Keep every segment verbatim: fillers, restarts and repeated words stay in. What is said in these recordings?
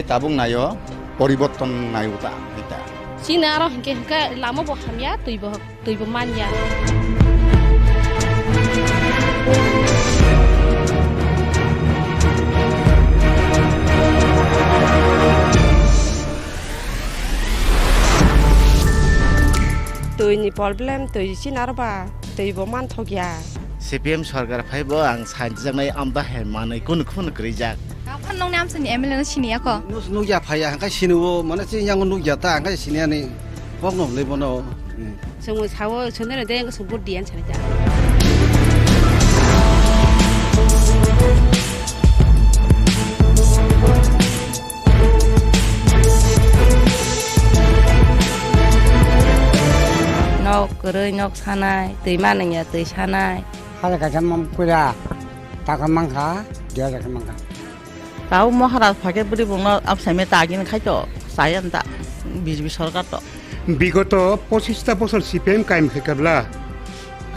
Tabuk naio, poriborton naio ta, ita. Chini aro hinkhe hinkhe lama bo hamya, twi bo, twi bo manya. Twi ni problem, twi chini aro ba, twi bo manthok ya. C P M sorkar phai bo ang sanjaknai amda hai manwi kunu kunu kwrwijak. Aphano nokni amchaini M L A no siniya kho? Nuk-, nukya phaiya, hwnkhai siniwo, mane chini yango nukya ta, hwnkhai siniyani kokno hwnwi bono. Hmm. Chwngno sao, chwngno de, chwng vote diyan sanai ta. Nok kwrwi, nok sanai, twi manwngya, twi sanai. Hala kaisa mam puila taka mankha, dia taka mankha. Tao Maharaj phai khe bwrwi bongno amsaimai tagini khai to, chaya da B J P sorkar to. Bigoto pochista bosor C P M kaim khaikha bla.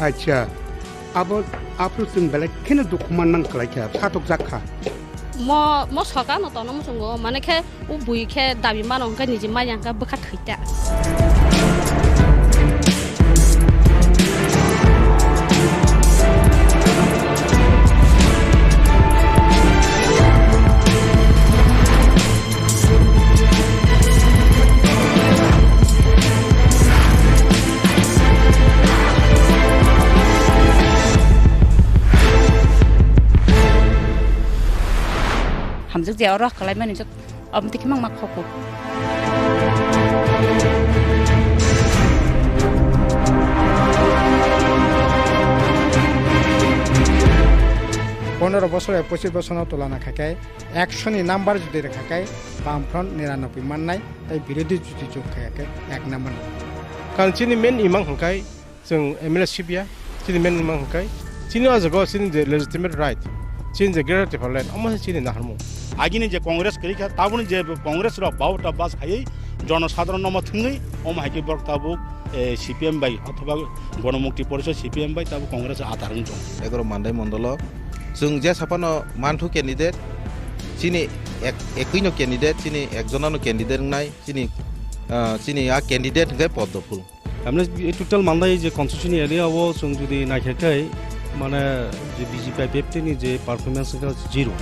Acha, abo, abo chwng belai kheno dukhu man nang khlaikha, phatok jak kha. Mo, mo sorkar no tono muchungo, mane khe o bui khe dabi mano hwnkhe niji maya hwnkhe bwkha thwi ta. Hamjak je oro kwlai mani jot, omo tei khe mangma khoko. Pondro bosor bai pochis bosor no tulana khai khe, ekso ni number jodi rwkha khe, Bamfront niranoboi mannai, tei birodhi jodi jok kha khe, ek number. Karon chini main imang hwnkhe, chwng M L A sibya, chini main imang hwnkhe, chini o jaga o chini je legitimate right, chini je Greater Tipraland, omo se chini naharmung. Agini je Congress kwrwi kha, tabukni je Congress rok bauta bas khaiwi jonosadharon no thwngwi, omo hai khe borok tabuk, eh, C P M bai othoba Ganamukti Porishad C P M bai tabuk Congress o atar wng tong. Egaroh Mandai mondolo chwng jesa phano manthu candidate, chini ek-, ekwi no candidate, chini ekjona no candidate wngnai, chini, ah, chini a candidate hwnkhe Poddo Phul. Emne total Mandai je constituency area o chwng jodi naikha khe, mane je B J P I P F T ni je performance wngkha zero.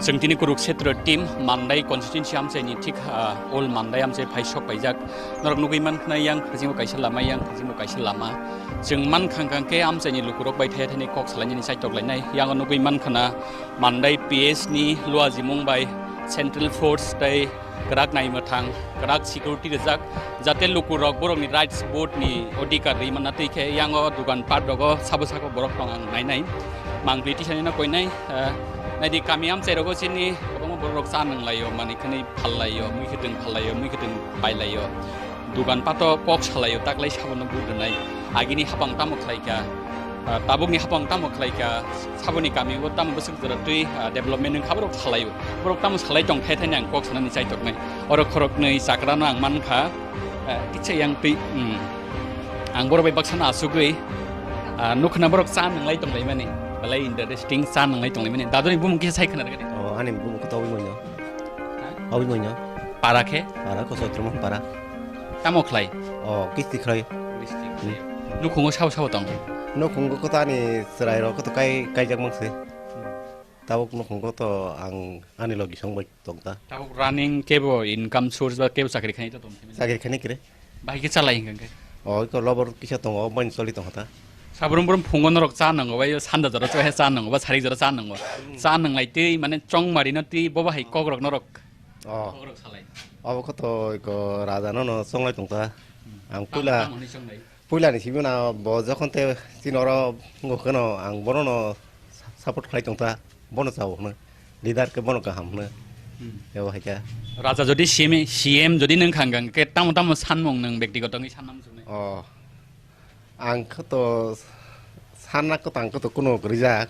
Chwng tini Kurukshetra team Mandai constituency amchaini thik, ah, old Mandai amchai phai sok paijak. Norok nugui mankha yang phaising bo kaisa lama, yang phaising bo kaisa lama. Chwng mankha hwnkha khe amchaini lukurok bai thaya thani kok salainani chaitok lainai. Yang o nugui mankha na Mandai P S ni luajimung bai Central Force tei kwrak naimwthang, kwrak security rijak, jate lukurok borokni rights vote ni odhikar rwi manna twi khe yang o dukan pat rogo sabo sabo borok tong ang nainai. Mangpli tisani no koinai, eh, naidi kami amchai rogo chini kwbangma Borok cha nang laio, mani khwnwi phal laio, mui khwtwng phal laio, mui khwtwng pai laio. Dugan pato kok sa laio, taklai sabono but rwnai. Agini hapang tamo khlai kha, ah, tabukni hapang tamo khlai kha, saboni kami o tamo bwswk jora twi, ah, development wng kha, borok sa laio. Borok tamo salai tong thai thani ang kok sanani chai toknai. Oro khoroknwi chakrano ang man kha, ah, kisa yang twi, hmm. Ang borok bai baksa no asugwi, ah, nukhna borok cha nang lai tong lai mani. Belai interesting cha nang lai tong lai mani. Dadoni bumung kisa sai khna rwgani. O, ani bumung khe tobwi manya. Tobwi manya. Para khe? Para ko Sotromon para. Tamo khlai? O, kisti khlai. Kisti khlai. Hmm. Nukhungo sabo sabo tong? Nukhungo ko to ani chwrai rok ko to kai, kaijak mang se. Tabuk nukhungo to ang ani logi song bai tong ta. Tabuk running kebo income source ba kebo chakri khainai to tong? Chakri khainai kre. Bahai khe chalai hwnkhe? O, iko lobor kisa tongo, omo bai choli tongkha ta. Sabrum brum phungo norok cha nango, bai sanda jora cha nango, ba sarik jora cha nango. Cha nanglai twi, mane chongmari no twi, bo bahai kokrok norok. O. Kokrok salai. Obo kho to iko raja no no chonglai tongkha. Ang puila, puila ni simi na bo jokhon te chini oro wngkha no ang bono no support khlai tongkha. Bono chao hwno, leader khe bono kaham hwno. Hmm. Ebo hai khe. Raja jodi C M, C M jodi nwng kha hwnkhe tamo tamo sanmung nwng bektigoto wngwi sanna muchungnai? Oh. Ang khe to sanna khe to ang khe to kuno rijak.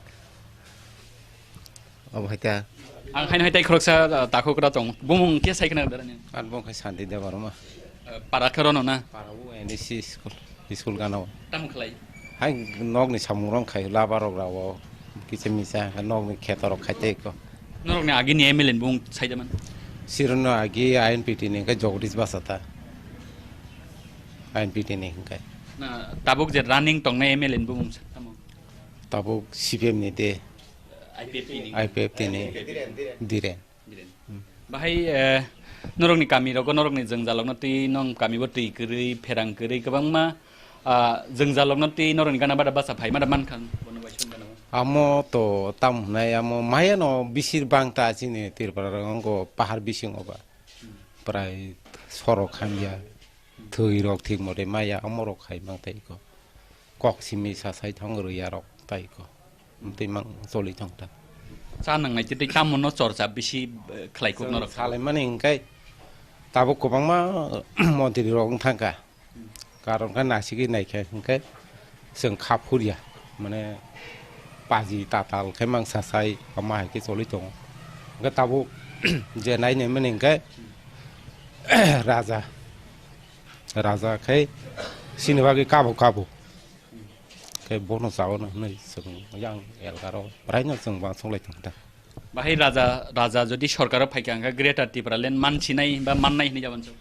Abo hai khe. Ang haino hai tai khoroksa, ah, takhuk ra tong. Bumung khe sai khna dara ni? Ang bumung khe Santi Debbarma. Eh, para khe rono na? Para o N E C school, school gana o. Tamo khlai? Hai nokni samung rok khai laba rok rao. Kisa misa nokni kheto rok khai tei ko. Norokni agini M L A ni bumung sai da man? Sirno agi I N P T ni khe Jagdish Basa ta. I N P T ni hwnkhe. Na, tabuk je running tongnai M L A ni bumung sa tamo? Tabuk C P M ni de. I P F T ni. I P F T ni. Diren. Diren. Hmm. Bahai, eh, norokni kami rogo norokni jwngjalokno twi nong kami bo twi kwrwi, pherang kwrwi kwbangma, ah, jwngjalokno twi norokni gana bada basa phaima da mankha, bono bai song gana. Amo to tam hwnai, amo maya no bisir bang ta chini Tripura rok wngkho pahar bisingo ba. Hmm. Prai sorok hamya, hmm, thwi rok thik mote maya, amo rok khai mang tai ko. Kok simi sa sai thang rwya rok tai ko. Tei mang choli thang ta. Cha nangnai tei tamo no chorcha bisi, eh, khlai kuk norok. Salai mani hwnkhe tabuk kwbangma montri rok wng thang kha. Karon khe nasigwi nai khe hwnkhe chwng kha phurya. Mane paji tatal khe mang sa sai ama hai khe choli tongo. Hwnkhe tabuk je nai nai mani hwnkhe raja. Raja khe sini bagwi kabo kabo. Khe bono chao no hwnwi chwng yang elgaro braino chwng uansuk lai tong kha. Bahai raja, raja jodi sorkaro phaikha hwnkhe Greater Tipraland mansinai ba mannai hwnwi jabon chwng?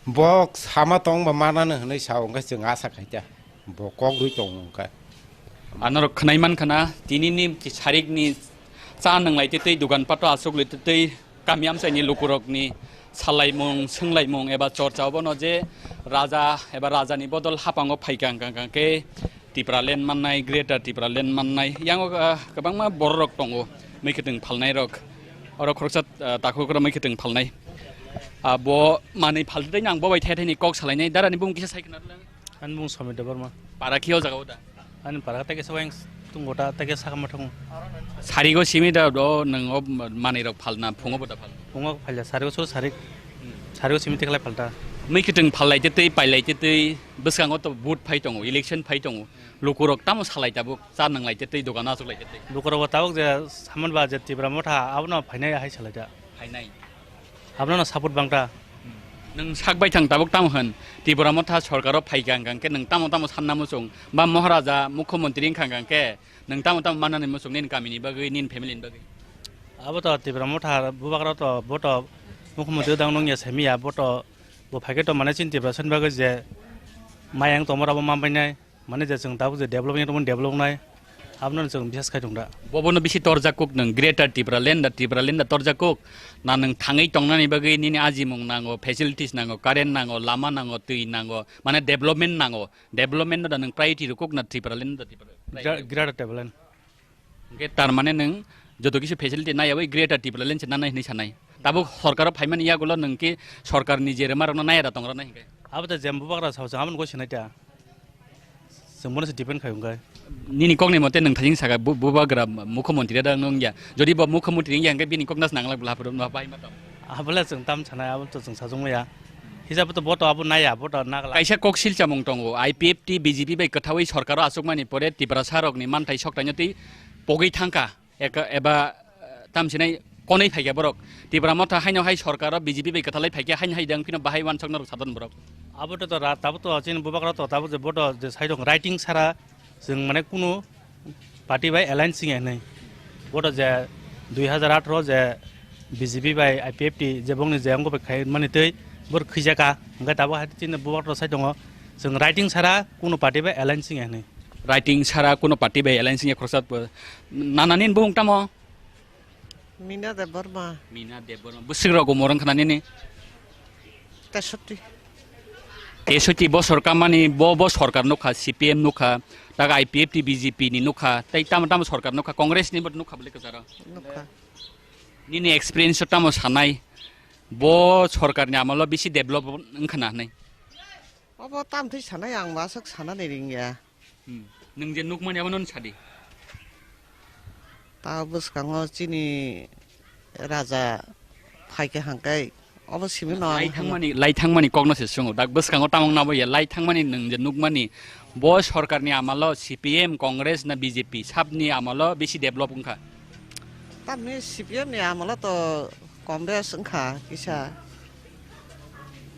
Bo sama tong ba manano hwnwi sao hwnkhe chwng asa khai ta. Bo kok rwi tong wngkha. Anorok khwnai mankha na, tinini sarikni cha nwnglai tei tei dogan pato aswk lai tei tei kami amchaini lukurokni salaimung, swnglaimung eba chorcha obono je raja eba rajani bodol hapango phaikha hwnkha hwnkha khe Tipraland mannai, Greater Tipraland mannai, yango, ah, kwbangma bororok tongo, mui kwtwng phalnairok. Oro khoroksa, ah, takhuk oro mui kwtwng phalnai. Ah, bo manwi phaltwi tei ang bo bai thai thaini kok salainai, darani bumung kisa sai khna rwleng. Ani bumung Somit Debbarma. Para khe o jaga o da? Ani para tei kisa weng tung gota tei kisa sakama thung. Sarigo simi da do nwng o manwi rok phalna phungo bo da phal? Phungo phalya sarigo suru sarik. Hmm. Sarigo simi tei khlai phalta. Mui kwtwng phal lai tei twi pai lai tei twi bwskango to vote phai tongo, election phai tongo. Lukurok tamo salai tabuk cha nang lai tei twi dogan achuk lai tei twi. Lukurok bo tabuk je saman ba je Tipra Motha abono phainai hai salai da. Phainai. Abono no support bang ta. Nwng sak bai thang tabuk tamo hwn, Tipra Motha sorkaro phaikha hwnkha hwnkhe nwng tamo tamo sanna muchung, ba Maharaja Mukhyamantri wngkha hwnkha hwnkhe nwng tamo tamo mannani muchung nini kamini bagwi, nini family ni bagwi? Abo to Tipra Motha bubagra to bo to Mukhyamantri dang nungya semiya, bo to bo phaikhe to mane chini Tiprasani bagwi je mayang tongmora bo manbainai. Mane je chwng tabuk je development tongmani develop nai, abono chwng bisas khai tong da. Bobono bisi torjak kuk nwng Greater Tipraland da, Tipraland da torjak kuk. Na nwng thangwi tongnani bagwi nini ajimung nango, facilities nango, current nango, lama nango, twi nango, mane development nango. Development no da nwng priority rw kuk na Tipraland da Tipra-, Gra-, Greater Tipraland. Hwnkhe tar mane nwng joto kisi facility naiyawi Greater Tipraland se nanai hinwi sanai. Tabuk sorkaro phaimani yagulo nwng khe sorkarni je rwma rokno naiya da tong rwnai hwnkhe. Abo da je bubagra sao chwng aboni goi sinai ta. Chwng bono se depend khai hwnkhe. Nini kokni mote nwng thajing saka bu-, bubagra mukhyamantri da wngya. Jodi bo mukhyamantri wngya hwnkhe bini koknas nanglak bwla phuru no bai ma tong. Abole chwng tam sanai, abo to chwng sajwk maya. Hijab to bo to abo naya, bo to nagla. Kaisa kok silchamung tongo, I P F T B J P bai kwthawi sorkaro achukmani pore Tiprasa rokni manthai soktaino tei pogwi thangkha. Eka-, eba, eh, tamsinai konwi phaikha borok. Tipra motha haino hai sorkaro B J P bai kwthalai phaikha, haino hai dang phino bahai wansok norok sadon borok. Abo to ra-, tabuk to chini bubak rok to tabuk je boto je sai dong writing sara chwng mane kunu party bai alliance wngya hinwi. Boto je dui hajar atharo je B J P bai I P F T je bongni je wngbo bai khai mani tei bor khwijaka hwnkhe tabuk hai chini bubak rok sai tongo chwng writing sara kunu party bai alliance wngya hinwi. Writing sara kuno party bai alliance wngya khoroksa, nanani bumung tamo? Mina Debbarma. Mina Debbarma. Bwswk rok umor wngkha nini? Tesotti. Tesotti bosor kamani bo, bo sorkar nukha, C P M nukha, tak I P F T B J P ni nukha, tei tamo tamo sorkar nukha, Congress ni bo nukha bwle kwcharo. Nukha. Nini experience o tamo sanai, bo sorkar ni amalo bisi develop wngkha na hinwi? Obo tamthwi sanai, ang aswk sanani ringya. Hmm. Nwng je nukmani abono sadi. Ta bwskango chini raja phaikha hangkai obo simi no ang lai hwnwi thangmani, lai thangmani kokno se sungo. Dak bwskango tamung nabo ya lai thangmani nwng je nukmani bo sorkarni amalo C P M, Congress na B J P sabni amalo bisi develop wngkha. Tamni C P M ni amalo to Congress wngkha kisa.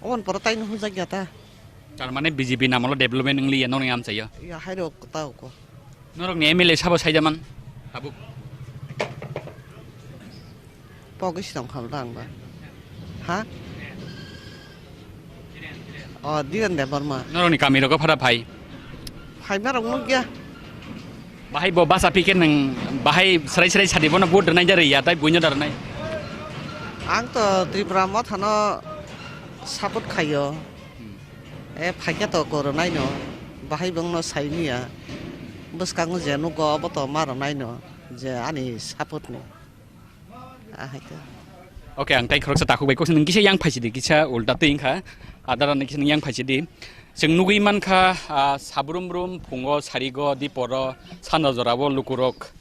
Oboni pore taino hwnjak ya ta. Tar mane B J P ni amalo development wng liya norok ni amchaio. Ya hai rok ta ko. Norok ni M L A sabo saijaman. Tabuk. Pogis tong kham rang ba. Ha? O Dhiren Debbarma. Norok ni kami rogo phara phai. Phaima rok nukya. Bahai bo basa pike nwng bahai srai srai sadi bono vote rwnai jari ya tai buino da rwnai. Ang to Tripura mothano support khaio. E phaikya to ko rwnai no. Bahai bongno saimiya. Bwskango je nugo obo to ma rwnai no je ani support ni. Ahai to. Okay, ang tai khoroksa takhuk bai kok nwng kisa yang phaisidi kisa ulta twi wngkha. Adara nwng kisa yang phaisidi. Chwng nugwi mankha, ah, sabrum brum phungo sarigo diporo sanda jorabo lukurok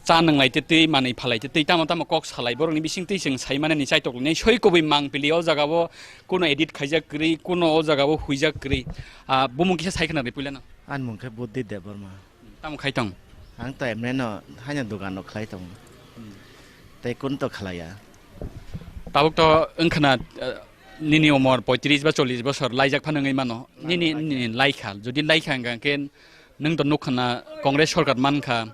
cha nwnglai twi twi manwi phalai twi twi tamo tamo kok salai borokni bising twi chwng sai mani chaitok ni soi kubui mang pili o jagao kuno edit khaijak kwrwi kuno o jagao huijak kwrwi. Ah, bumung kisa sai khna ri puilano. Ani mung khe Buddhi Debbarma. Tamo khai tong? Ang to emne no haino dogan no khlai tongo. Hmm. Tei kun to khlaiya. Tabuk to wngkhana, eh, nini umor poitris ba chollish bosor laijak phano wngwi mano. Nini, nini laikha, jodi laikha hwnkha khe nwng to nukha na Congress sorkar mankha,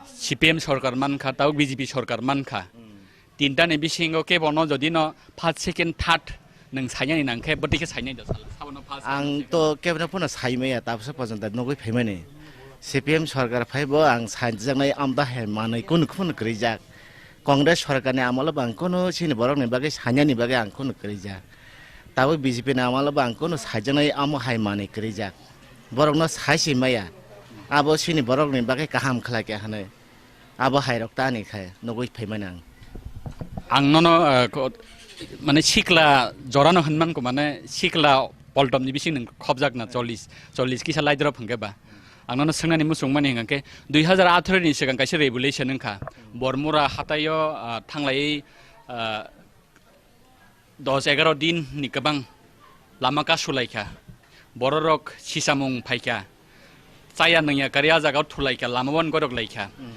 C P M sorkar mankha, tabuk B J P sorkar mankha. Hmm. Tinta ni bisingo kebo no jodi no first, second, third nwng sainani nang khe bwtwi khe sainai da sala. Sabono first, second. Ang to kebo no phano saimaya tabsa porjonto nugwi phaimani. C P M sorkar phaibo ang saijaknai amda hai manwi kunu kunu kwrwijak. Congress sorkar ni amolo bo ang kunu chini borok ni bagwi sainani bagwi ang kunu kwrwijak. Tabuk B J P ni amolo bo ang kunu saijaknai amo hai manwi kwrwijak. Borok no sai si maya. Abo chini borok ni bagwi kaham khlai kha hinwi. Abo hairok ta ani khai nugwi phaimani ang. Ang nono, eh, ko-, mane sikla jorano hinman ko mane sikla poltom ni bising nwng khobjak na chollish, chollish kisa lai drop hwnkhe ba. Ang nono swngnani muchung mani hwnkhe dui hajar atharo ni swkang kaisa revolution wngkha. Bormura hataio, ah, thanglaiwi, ah, dos egaro din ni kwbang lama kasu lai kha, bororok sichamung phai kha, chaya nungya karwi a jagao thulai kha, lama wan gorok lai kha. Hmm.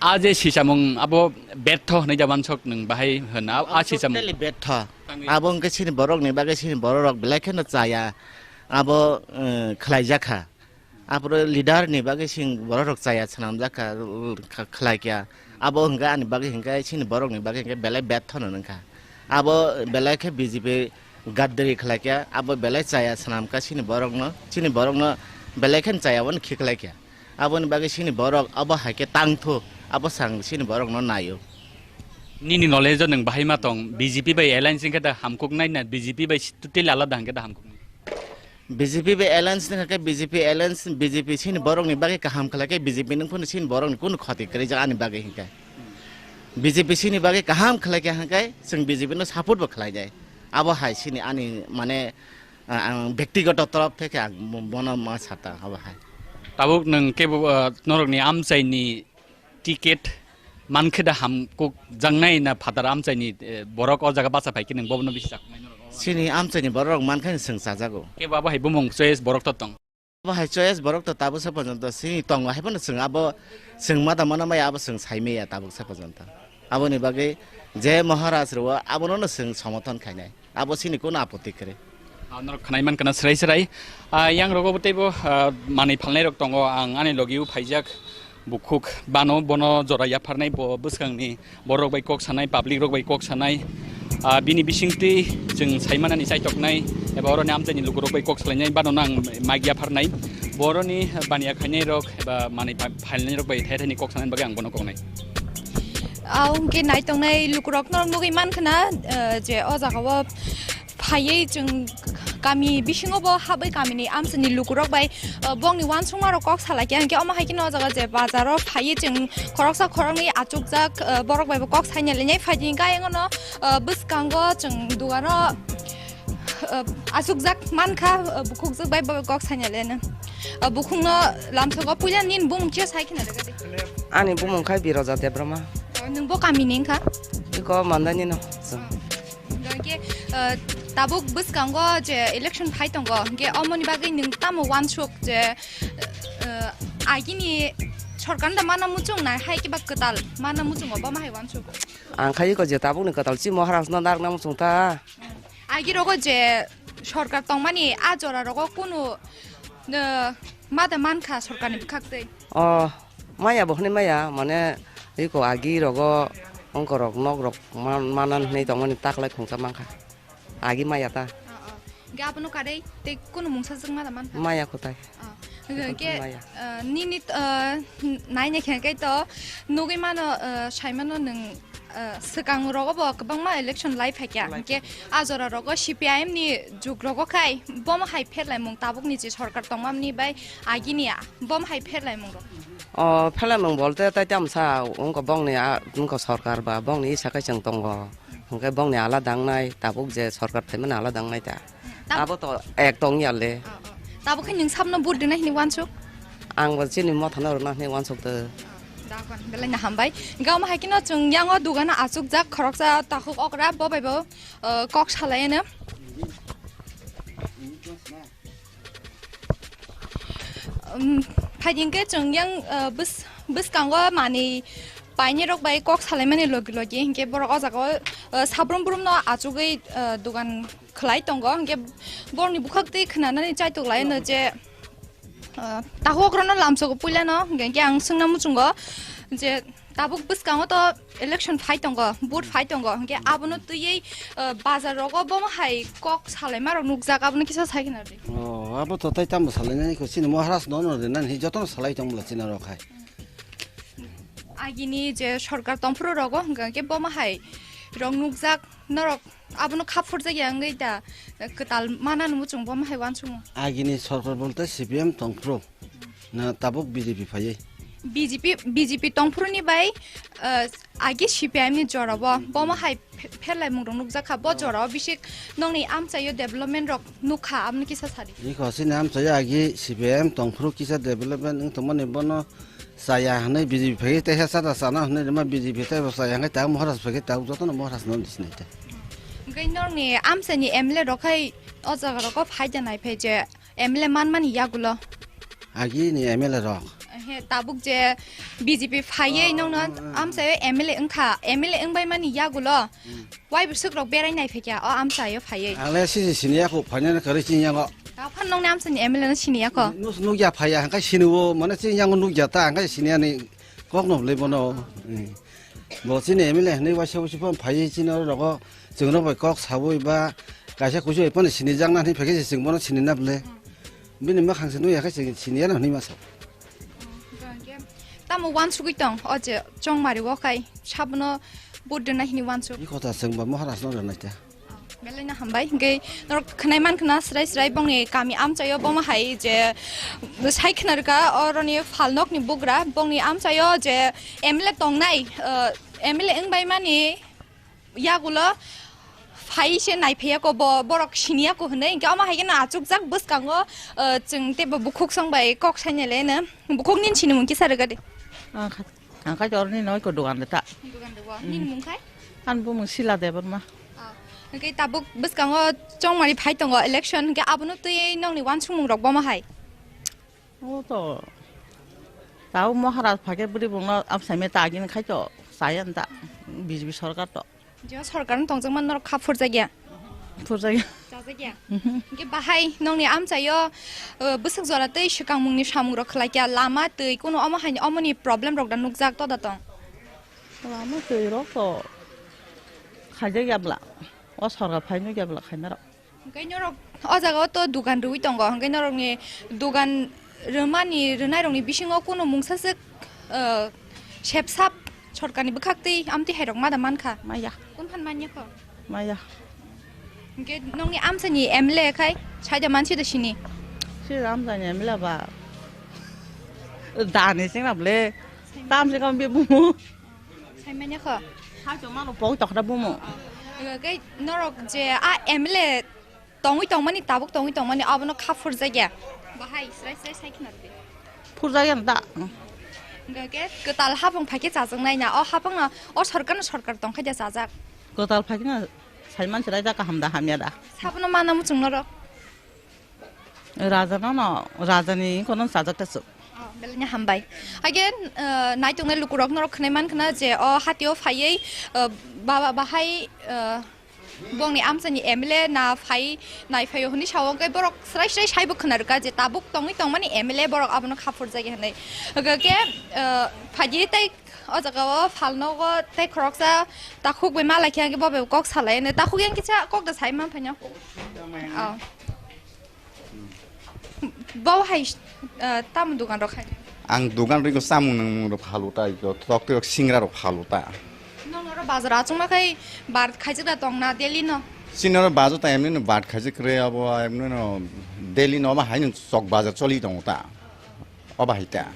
A je sichamung abo betho hwnwi da wansok nwng bahai hwn, a, a sichamung totally betho. Tangwi. Abo hwnkhe chini borokni bagwi chini bororok belai kheno chaya abo, eh, khlai jak kha. Aphuru leader ni bagwi sing borok rok chaya swnamjak kha, kha-, khlai kha. Abo hwnkhe ani bagwi hwnkhe chini borok ni bagwi hwnkhe belai bethono wngkha. Abo belai khe B J P gaddari khlai kha, abo belai chaya swnam kha chini borok no, chini borok no belai khe chaya bo no khiklai kha. Aboni bagwi chini borok abo hai khe tangthu, abo sang chini borok no naio. Nini knowledge o nwng bahai ma tong, B J P bai alliance wngkhe da hamkuk nai na B J P bai totally alada hwnkhe da hamkuk nai? B J P bai alliance wngkha khe B J P alliance, B J P chini borok ni bagwi kaham khlai khe B J P nung phano chini borok ni kunu khoti kwrwi jak ani bagwi hinkhe. B J P chini bagwi kaham khlai khe hinkhe chwng B J P no support bo khlai nai. Abo hai chini ani mane, Ang bektigoto torop theke ang bono ma sata abo hai. Tabuk nwng kebo, ah, norokni amchaini ticket mankhe da ham kuk jangnai na phatar amchaini, eh, borok o jaga bacha phaikhe nwng bobono bisi chaknai norok? Chini amchaini borok mankhe chwng chajago. Kebo abo hai bumung choice borok to tong? Abo hai choice borok to tabuk se porjonto chini tongo, hai phano chwng abo chwng mada mana maya abo chwng sai maya tabuk se porjonto. Aboni bagwi je Maharaj rwo abono no chwng somothon khainai. Abo chini kuno apotti kwrwi. Ah, norok khwnai mankha na srai srai. Ah, yang rogo bo teibo, ah, manwi phalnai rok tongo, ang ani logi o phaijak bukhuk bano, bono jora yapharnai, bo bwskangni borok bai kok sanai, public rok bai kok sanai. Ah, bini bisingtwi chwng saimanani chaitoknai eba oroni amchaini lukurok bai kok salainai bano no ang mic yapharnai. Boroni baniya khainai rok eba manwi pha-, phalnai rok bai thai thaini kok sanani bagwi ang bono koknai. Ah, hwnkhe naitongnai lukurok norok nugwi mankha na, eh, je o jaga o phaiwi chwng kami bisingo bo habwi kamini amchaini lukurok bai, eh, bongni uansukmarok kok salaikha, hwnkhe omo hai kheno o jaga je bazaro phaiwi chwng khoroksa khoroknwi achukjak, eh, borok bai bo kok saina lenai phaidi hwnkhe ayang ono, eh, bwskango chwng dugano, eh, achukjak mankha, eh, bukhukjwk bai bo kok saina leno. Eh, bukhukno lamsogo puila nini bumung khe sai kheno rwgadi. Ani bumung khai Biroja Debbarma. Oh, nwng bo kamini wngkha? Iko Mandani no. Hwnkhe, eh, tabuk bwskango je election phai tongo, hwnkhe omoni bagwi nwng tamo uansuk je, eh, agini sorkar da mana muchung na hai kiba kwtal mana muchungo, bo ma hai uansuk? Ang khai iko je tabukni kwtal chi Maharaj no narwkna muchung ta. Agi rogo je sorkar tongmani a jora rogo kunu, eh, mada mankha sorkarni bwkhaktwi? O, maya bo hwnwi maya, mane, iko agi rogo wngkorok nok rok man-, manan hwnwi tongmani taklai khungsa mankha. Agi maya ta. O, o. Hwnkhe abono karwi tei kunu mungsa jwkma da mankha? Maya kwtai. O. Hwnkhe, maya. Eh, nini, eh, naina khe khe to nugwi mano, eh, sai mano nwng, eh, swkang rogo bo kwbangma election lai phaikha. Lai hwnkhe phaikha. A jora rogo C P I M ni jug rogo khai bomo hai pherlaimung tabukni je sorkar tongmani bai agini a, bomo hai pherlaimung rok. O pherlaimung bolte tai tamsa wngkha bongni a, wngkha sorkar ba bongni isa khe chwng tongo. Hwnkhe bongni alada wngnai, tabuk je sorkar phaimani alada wngnai ta. Tab- Abo to ek tong ya le. O, o. Tabuk khe nwng sabno vote rwna hwnwi uansuk? Ang bo chini mothano rwna hwnwi uansuk tw. Dakon, belai no hambai. Hwnkhe omo hai kheno chwng yango dugano achukjak khoroksa takhuk okra, bo bai bo, o, kok salai ano. Um, phaidi hwnkhe chwng yang, uh, bws-, bwskango manwi painirok bai kok salaimani logi logi hwnkhe borok o jaga o, uh, sabrum brumno achugwi, uh, dogan khwlai tongo, hwnkhe borokni bwkhak twi khwnanani chaitok lai no je, uh, takhuk rokno lamsogo puilano, hwnkhe ang swngna muchungo je, tabuk bwskango to election phai tongo, vote phai tongo, hwnkhe abono twiwi, uh, bazar rogo bomo hai kok salaimarok nukjak, abono kisa sai khna rwdi. O, abo to tai tamo salainani kho, chini Maharaj no no rinani, jotono salai tong bwla chini rok hai. Agini je sorkar tongphuru rogo hwnkhe bomo hai rok nukjak, norok abono kha phurjakya wngwi da kwtal manani muchung bomo hai uansukmung. Agini sorkar bolte C P M tongphuru. Na tabuk B J P phaiwi? B J P, B J P tongphuruni bai, uh, agi C P I M ni jorabo bomo hai phe-, pherlaimung rok nukjakha. Bo jorao bisik nokni amchaio development rok nukha, aboni kisa sadi. Iko chini amchaio agi C P I M tongphuru kisa development wng tongmani bono chaya hwnwi B J P phaiwi tei he chata chana hwnwi rwma B J P tei bo chaya hwnwi tabuk Maharaj phaiwi tabuk jotono Maharaj no sinai tei. Hwnkhe nokni amchaini M L A rok khai o jaga rogo phaida naiphai je M L A manmani yagulo. Agini M L A rok. He, tabuk je B J P phaiwi, oh, nokno, oh, oh, amchaio M L A wngkha, M L A wngbai mani yagulo. Hmm. Waibo swk rok berai nai phaikha o amchaio phaiwi. Ang le sisi siniya kho, phainani kwrwi chini yango. Tao phan nokni amchaini M L A no siniya kho. Nuk-, nukya phaiya, hwnkhe siniwo, mane chini yango nukya ta, hwnkhe siniyani kokno bwlwi bono. Hmm. Bo chini M L A hwnwi waisa waisa phano phaiwi chini oro rogo chwng rok bai kok sawi ba kaisa kuchuk bai phano sinijakna hwnwi phaikhe se chwng bono sinina bwle. Bini mwkhang se nukya khe chwng siniyano hwnwi masa. Tamo uansugwi tong o je chongmari o khai sabono vote rwna hwnwi uansuk. I kotha chwng bo Maharaj no rwnai ta. Belai no hambai, hwnkhe norok khwnai mankha na srai srai bongni kami amchaio bomo hai je sai khna rwkha, oroni phalnokni bugra bongni amchaio je M L A tongnai, uh, M L A wngbai mani yagulo phai se naiphaiya ko bo, borok siniya ko hinui, hinkhe omo hai kheno achukjak bwskango, ah, chwng teibo bukhuk song bai kok sainai le no. Bukhuk nini sinimung kisa rwgadi. Ang kha-, ang kha jorni noi ko dogan de ta. Dogan de bo. Hmm. Nini mung khai? An bumung Sila Debbarma. Ah, hinkhe tabuk bwskango chongmani phai tongo election, hinkhe abono twi nongni uansukmung rok bomo hai? O to, tao Maharaj phai khe bwrwi bongno amsaimai ta agini khai to, chaya da, B J P sorkar to. Je sorkar no tongjak man norok kha phurjak ya? Phurjak ya. Chajak ya? Mhm. Hinkhe bahai nongni amchaio, uh, bwswk jora tei swkangmungni samung rok khlai kya, lama twi kuno omo haini omoni problem rok da nukjak to da tong? Lama twi rok to khaijak ya bwla, o sorkar phai nuk ya bwla khaina rok. Hwnkhe norok o jaga o to dugan rwui tongo, hwnkhe norokni dugan rwmani, rwnairokni bisingo kunu mungsaswk, eh, sepsap sorkarni bwkhaktwi amtwi hairok ma da mankha? Maya. Kun phan manya kho? Maya. Hwnkhe nongni amchaini M L A khai saida mansi da sini? Sida amchaini M L A ba. Dani singna ble. Tam se kam be bumu. Saimanya kho? Hai to mano pok tokra bumu. Hwnkhe norok je a M L A tongwi tongmani, tabuk tongwi tongmani, abono kha phurjakya. Bahai srai srai sai khna rwdi. Phurjakya da. Hwnkhe kwtal hapung phaikhe chajaknai na, o hapungno, o sorkarno sorkar tongkhaida chajak. Kwtal phaikhe na saiman srai da kaham da hamya da. Sabono mana muchung norok. Raja no no, raja ni kono sajak ta chuk. Oh, belai ni hambai. Again, uh, naitongnai lukurok norok khwnai man khna je o hatio phaiwi, uh, baba bahai, uh, bongni amchani M L A na phai nai phaio hwnwi sao, hwnkhe borok srai srai saibo khna rwkha je tabuk tongwi tongmani M L A borok abono kha phurjak ya hwnwi. Hwnkhe, uh, phaidi tei o jaga o phalnogo tei khoroksa takhuk bai malai khe hwnkhe bo bai kok salai hwnwi. Takhuk yang kisa kok da sai man phaino. Oh. Bo hai, eh, tamo dogan rok khai? Ang dogan rwgwi samung nangmung rok phalu ta, tok tei rok singra rok phalu ta. Nono oro bazar achukma khai bar khaijak da tong na daily no? Chini oro bazar ta emni no bar khaijak kwrwi, abo emni no daily no, omo hai no chok bazar choli tongo ta. Obo hai ta.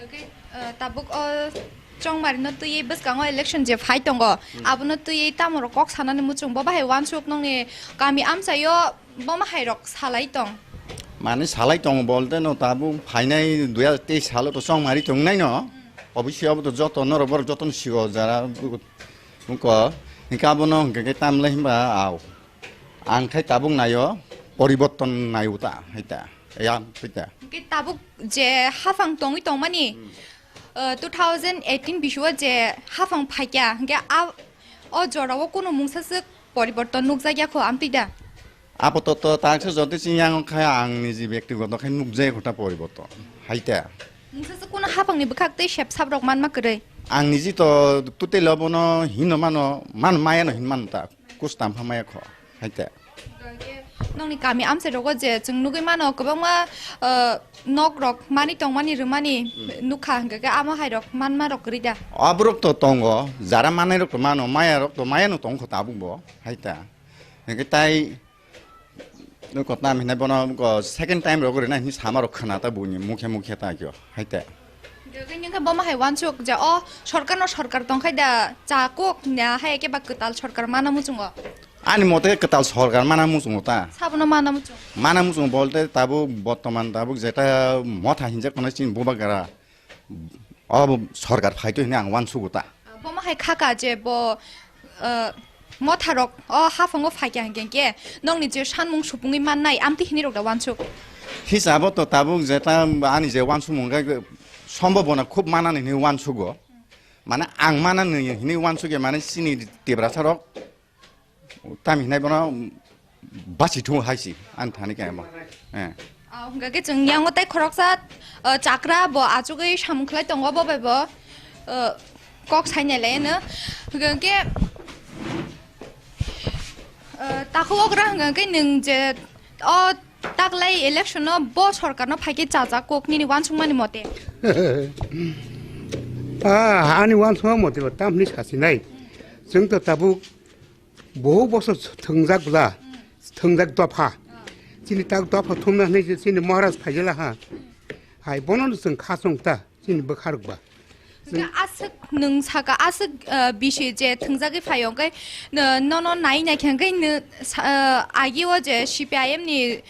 Okay, eh, tabuk o chongmari no twiwi bwskango election je phai tongo, hmm, abono twiwi tamo rok kok sanani muchung bo bahai uansuk nongni kami amchaio? Bo ma hai rok salai tong? Mani salai tong bolte no tabuk phainai dui hajar teis salo to chongmari tongnai no. Obviously abo to joto norok borok joto no sigo jara wngko. Hinkhe abono hinkhe khe tamle hinba au. Ang khai tabuk naio poriborton naio ta hai ta. Ya hai ta. Hinkhe tabuk je haphang tongwi tongmani, hmm, uh, two thousand eighteen bisio je haphang phaikya hinkhe a o jorao kunu mungsa swk poriborton nukjakya kho amtwi da? Apatot to taksa jotoi chini yang khe ang niji bektigoto khe nukjai kho ta poriborton. Hai ta. Nungsa se kuno haphangni bwkhak tei sep sap rok manma kwrwi? Ang niji to totally obono hino mano, man maya no hin man ta. Kus tam pha maya kho. Hai ta. Nongni kami amchai rogo je chwng nugwi mano kwbangma, eh, nok rok mani tongmani rwmani, hmm, nukha hwnkhe khe amo hai rok manma rok kwrwi da? Aborok to tongo, jara manai rok to mano, maya rok to maya no tong kho tabuk bo. Hai ta. Hwnkhe tai Nung kotnam hinai bono, o, second time rok rina hini sama rok khna ta buini mukhe mukhe ta kyo, hai te. Hwnkhe nung khe bomo hai uansuk je o sorkar no sorkar tong khai da cha kok nya hai khe ba kwtal sorkar mana muchungo. Ani mote kwtal sorkar mana muchungo ta. Sabono mana muchung. Mana muchung bolte tabuk bortoman tabuk jeta motha hinjak tongnai chini bubagra. O bo sorkar phaito hinwi ang uansugo ta. Bomo hai khaka je bo, eh, motharok o haphango phaikya hinkhe khe nokni je sanmung supungwi mannai amtwi hinwi rok da uansuk. Hisabo to tabuk jeta ani je uansukmung khe sombobona khub manani hinwi uansugo. Mane ang manani hinwi uansukya mane chini Tiprasarok. Tamo hinai bono basi thung hai si, ani thani khe bo. Eh. Ah, hwnkha khe chwng yango tei khoroksa, ah, chakra bo achugwi samung khlai tongo bo bai bo, ah, kok sainai lai no. Hwnkha khe, ah, takhuk okra hwnkha khe nwng je o taklai election no bo sorkar no phaikhe chajak kok nini uansukmani mote. Ah, ani uansukma mote bo tamni sasinai. Chwng to tabuk Bohuk bosor thwngjak bwla, thwngjak dopha. Chini tak dopha thumna hwnwi se chini Maharaj phaijala ha. Hai bono no chwng kha chwng ta, chini bwkha rok ba. Hwnkhe aswk nwng saka, aswk, ah, bisi je thwngjagwi phaio, hwnkhe, ah, nono nai naikhe, hwnkhe nw-, sa-, ah, agi o je C P I M ni,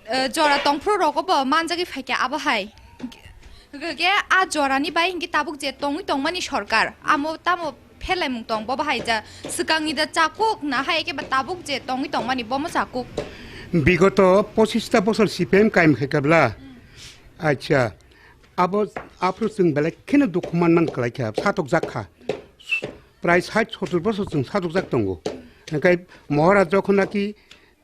ah, jora tongphuru rogo bo manjagwi phaikha abo hai. Hwnkhe a jorani bai hwnkhe tabuk je tongwi tongmani sorkar, amo tamo pherlaimung tong, bo bahai ja swkangni da chakuk na hai, eke ba tabuk je tongwi tongmani bomo chakuk. Bigoto pochista bosor C P M kaim khaikha bla. Acha, abo aphuru chwng belai kheno dukhu manman kwlaikha, satokjak kha. Prai sait sotor bosor chwng satokjak tongo. Hwnkhe Maharaj jokhon naki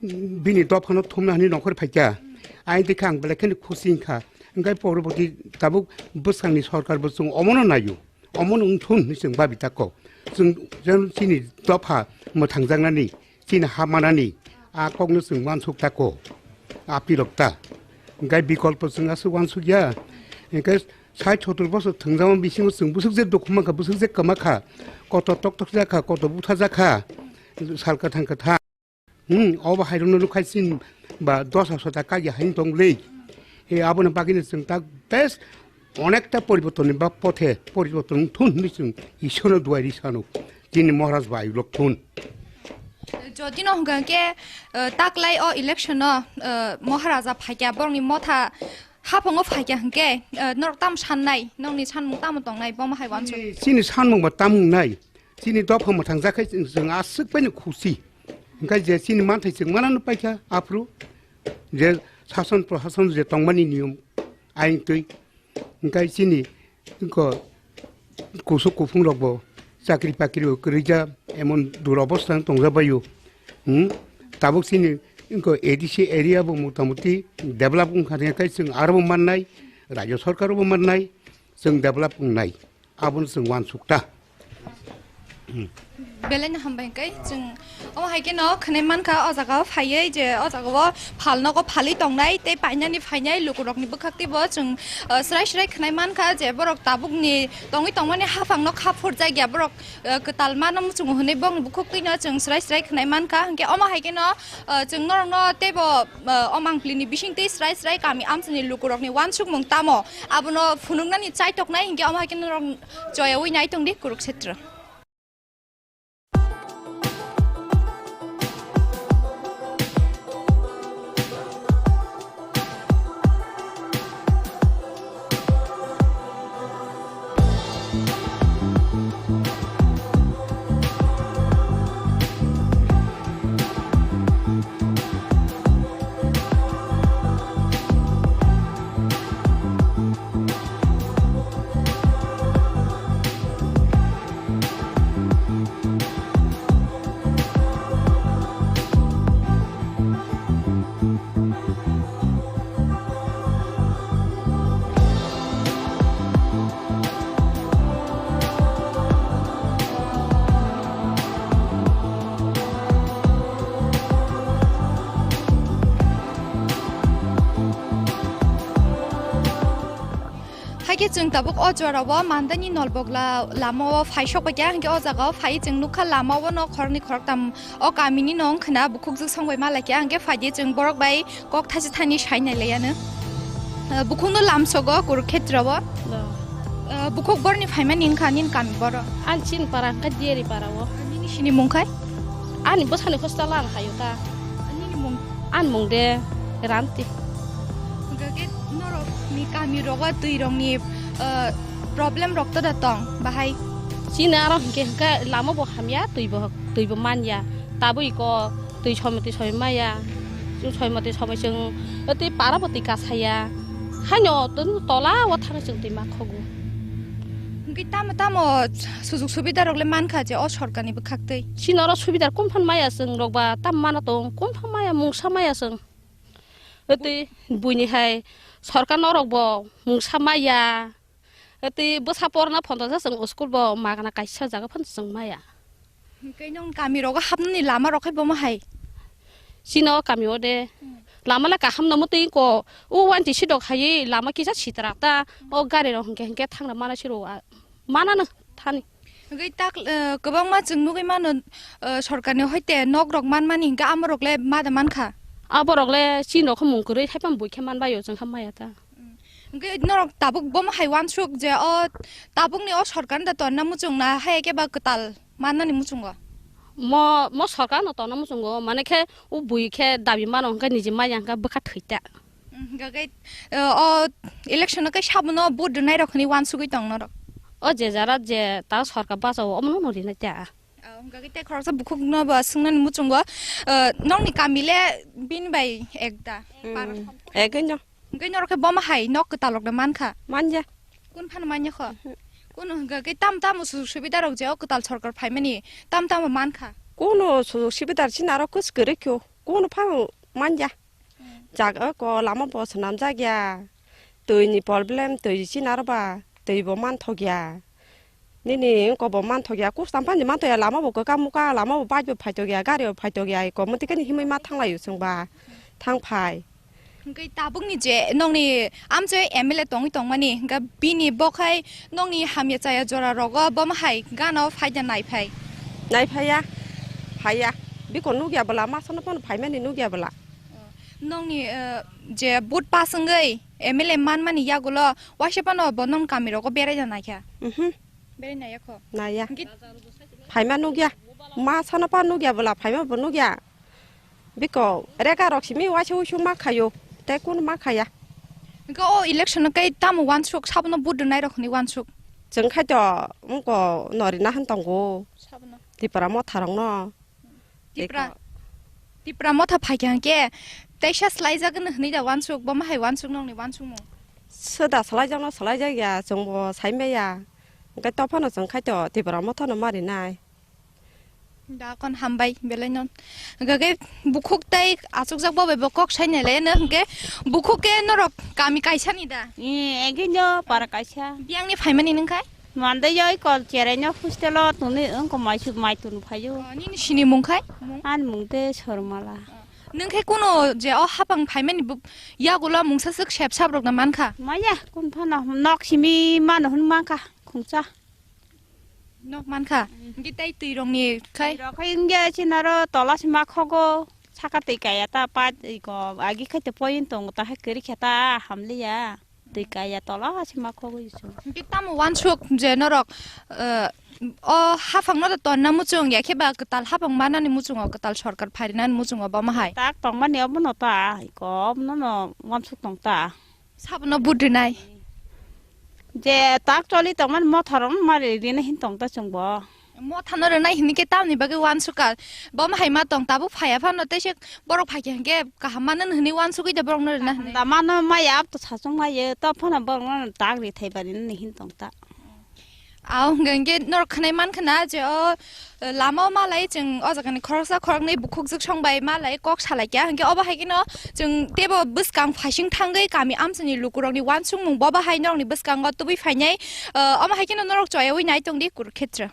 bini dophano thumna hwnwi nongkhor phaikha, aini dekha ang belai kheno khusi wngkha. Hwnkhe poroboti tabuk bwskangni sorkar bo chwng omono naio, omono wngthun hwnwi chwng babi tako. Chwng jen chini dopha mwthangjaknani, chini ha manani a kokno chwng uansuk tako, a pirok ta. Hwnkhe bikolpo chwng aswk uansukya, hwnkhe sait sotor bosor thwngjakma bisingo chwng bwswk je dukhu mankha, bwswk je kwma kha, kotor toktok jakha, kotor butha jakha, sal kwthang kwthang. Hmm, obo hairokno nukhai chini ba dosa sota kaiya haino tong le. E, aboni bagwino chwng ta bes onekta poribortonni ba pothe poriborton thun hwnwi chwng Ishorno duai ri sano. Chini Maharaj bai lok thun. Jodi no hwnkha khe, eh, taklai o election no, eh, Maharaja phaikya borokni motha haphango phaikya hwnkhe, eh, norok tamo sannai, nokni sanmung tamo tongnai, bomo hai uansuk. Chini, chini sanmung ba tamo wngnai? Chini dopha mwthang jakhe chwng, chwng aswk bai no khusi. Hwnkhe je chini manthai chwng manano paikha aphuru, je sason prosason je tongmani niyom ain twi, hwnkhe chini ko kusuk kuphung rok bo chakri pakri bo kwrwija, emon durobostha tongjak baio. Hmm? Tabuk chini ko A D C area bo motamuti develop wngkha, hwnkhe chwng aro bo mannai, rajyo sorkar bo mannai, chwng develop wngnai. Abono chwng uansuk ta. Belai no hambai hwnkhe chwng omo hai kheno khwnai mankha o jaga o phaiwi je o jaga o phal nogo phalwi tongnai tei painani phainai lukurokni bwkhak teibo chwng, ah, swrai swrai khwnai mankha je borok tabukni tongwi tongmani haphang no kha phurjak ya borok, ah, kwtal mano muchungo hwnwi bongni bukhuk twi no chwng swrai swrai khwnai mankha hwnkhe omo hai kheno, ah, chwng norok no teibo, ah, o mangpili ni bising twi swrai swrai kami amchini lukurokni uansukmung tamo abono phunuknani chaitoknai hwnkhe omo hai kheno norok Choyawi nai tong di Kurukshetra. Haikhe chwng tabuk o jorao Mandani Nolbogla lamao phai sokbaikha, hwnkhe o jagao phai chwng nukha lamao no khoroknwi khoroktam o kamini no wngkhwna bukhukjwk songbai malaikha, hwnkhe phaidi chwng borok bai kok thachi thani sai nailaiyano. Bukhukno lamsogo Kurukshetrao. Bukhuk borni phaimani wngkha nini kami boro? Ani chini para wngkha Diari parao. Nini sini mungkhai? Ani bwsani hostel ano khaio ta. Nini mung? Ani mung de Ranti. Hwnkhe norokni kami rogo twi rokni, ah, problem rok to da tong bahai? Chini aro hwnkhe hwnkhe lama bo hamya, twi bo, twi bo manya. Tabuk iko twi somoi twi somoi maya. Chwng somoi twi somoi chwng twi para bo twi kasaya. Haino tun tola o thangwi chwng twi ma khogo. Hwnkhe tamo tamo sujuk subida rok le mankha je o sorkar ni bwkhak twi? Chini oro subida kum phan maya chwng rok ba tam mana tong, kum phan maya mungsa maya chwng. Tei buini hai sorkar norok bo mungsa maya. Tei bwsa porna phonda ja chwng school bo magna kaisa jaga phano chwng maya. Hwnkhe nong kami rogo hapnani lama rok hai bomo hai? Chini o kami o de lama le kaham no mwtwi ko o wanti sidok hai lama kisa sitra ta o gari rok hwnkhe hwnkhe thangna mana siro manano thani. Hwnkhe tak, eh, kwbangma chwng nugwi mano, eh, sorkarni hoite nok rok manmani hwnkhe amo rok le ma da mankha? Abo rok le chini rok khe mung kwrwi hai phano bui khe man bai o chwng kha maya ta. Hwnkhe norok tabuk bomo hai uansuk je o tabukni o sorkarni da tonna muchung na hai khe ba kwtal mannani muchungo? Mo, mo sorkarno tonna muchungo, mane khe o bui khe dabi mano hwnkhe niji maya hwnkhe bwkha thwi ta. Hwnkhe, eh, o election-o khe sabono vote rwnairok hwnwi uansugwi tong norok? O je jara je ta sorkar bachao omono no rinai ta. Oh, hwnkhe tei khoroksa bukhukno bo swngnani muchungo, eh, nokni kami le bini bai ekda? Hmm, ekno. Hwnkhe norok khe bomo hai nok kwtal rok da mankha? Manya. Kun phano manya kho? Mhm. Kun hwnkhe tam tamo sujuk subida rok je o kwtal sorkar phaimani tam tamo mankha? Kuno sujuk subida chini aro kwchwrwi kho. Kuno phano manya. Jaga ko lama bo swnamjak ya. Twi ni problem, twi chini aro ba twi bo manthok ya. Nini wngkok bo manthok ya, kucham pani manthok ya, lama bo kwkang muka, lama bo bike bo phaitok ya, gari bo phaitok ya, eko mwtwi khe ni himwi ma thanglai o chwng ba thang phai. Hwnkhe tabukni je nokni amchoi M L A tongwi tongmani, hwnkhe bini bo khai nokni hamya chaya jora rogo bomo hai gana o phaida nai phai? Nai phai ya, phai ya. Biko nukya bwla, ma sano phano phaimani nukya bwla. Nokni, eh, je vote pass wngwi M L A manmani yagulo waisa phano bo nokni kami rogo berai da naikha? Mhm. Berai naiya kho? Naiya. Hwnkhe phaima nukya. Ma sano pa nukya bwla, phaima bo nukya. Biko rega rok simi waisa uisu ma khayo. Tei kun ma khaya. Hwnkhe o election-o khe tamo uansuk, sabono vote rwnai rok hwnwi uansuk? Chwng khai to wngko norina hwn tongo. Sabono? Tipra motha rokno. Tipra, eko. Tipra motha phaikha hwnkhe teisa swlaijak hwnwi da uansuk, bomo hai uansuk nokni uansukmung? Swda swlaijakno swlaijak ya, chwngbo saimaya. Hwnkhe tophano chwng khai to Tipra mothano ma rinai. Da kon hambai belai non. Hwnkhe bukhuk tei achukjak bo bai bo kok sai nai le no hwnkhe bukhuk khe norok kami kaisa ni da? Ee, egino para kaisa. Biyang ni phaimani nwng khai? Mandai yoi kol cherai no hostel o tuni wngko mai suk mai tun phaio. Oh, nini sini mung khai? Mung? Ani mung te Sormala. Oh. Nwng khe kuno je o hapang phaimani bu-, yagulo mungsa swk sep sap rok da mankha? Maya, kun phano nok simi mano hwn mankha, khungsa. Nok mankha? Mm. Hwnkhe tei twi rok ni khai? Twi rok khai wngya chinaro tola sima khogo, saka twi kaya ta pa iko agi khai te point tongo ta hai kwrwi khe ta hamliya. Twi kaya tola se ma khogwi se. Hwnkhe tamo uansuk je norok, eh, o haphangno da tonna muchung ya khe ba kwtal haphang manani muchungo, kwtal sorkar pharinani muchungo bomo hai? Tak tongmani obono ta, iko obono no uansuk tong ta. Sabono vote rinai? Je tak choli tongmani motha rokno mari rinai hin tong ta chwngbo. Mothano rwnai hini khe tamni bagwi uansukha? Bomo hai ma tong, tabuk phaiya phano tei se borok phaikha hinkhe kaham mano hwnwi uansugwi da borokno rwna hwnwi. Da mano maya, abo to sachung maya, to phano borokno tak ri thai bari nini hin tong ta. Aw hwnkhe, hwnkhe norok khwnai mankha na je o, eh, lama o malai chwng o jagani khoroksa khoroknwi bukhukjwk song bai malai kok salaikha, hwnkhe obo hai kheno chwng teibo bwskang phaising thangwi kami amchaini lukurokni uansukmung bobo hai norokni bwskango tubui phainai, eh, omo hai kheno norok choyaui nai tongdi Kurukshetra.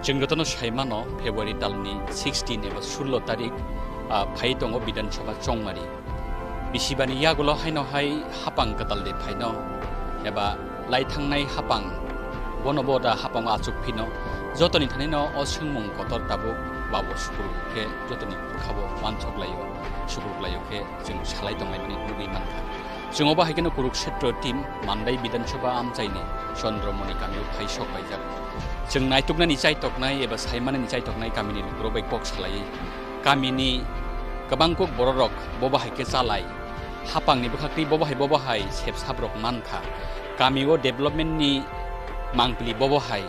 Chwng jotono sai mano, February talni sixteen eba sullo tarik, ah, phai tongo Bidhan Sabha chongmari. Bisibani yagulo haino hai hapang kwtal de phaino, eba lai thangnai hapang, bono bo da hapango achuk phino, jotoni thanino o swngmung kotor tabuk babo sukuru khe jotoni khabo uansuk laio, sukuru laio khe chwng salai tonglaimani nugwi mankha. Chwng obo hai kheno Kurukshetra team Mandai Bidhan Sabha amchaini Chandramoni kamio phai sok laijak. Chwng naituknani chaitoknai eba saimanani chaitoknai kamini lukurok bai kok salaiwi kamini kwbang kuk bororok bobo hai khe chalai, hapangni bwkhaktwi bobo hai bobo hai sepsaprok mankha, kamio development ni mangpili bobo hai,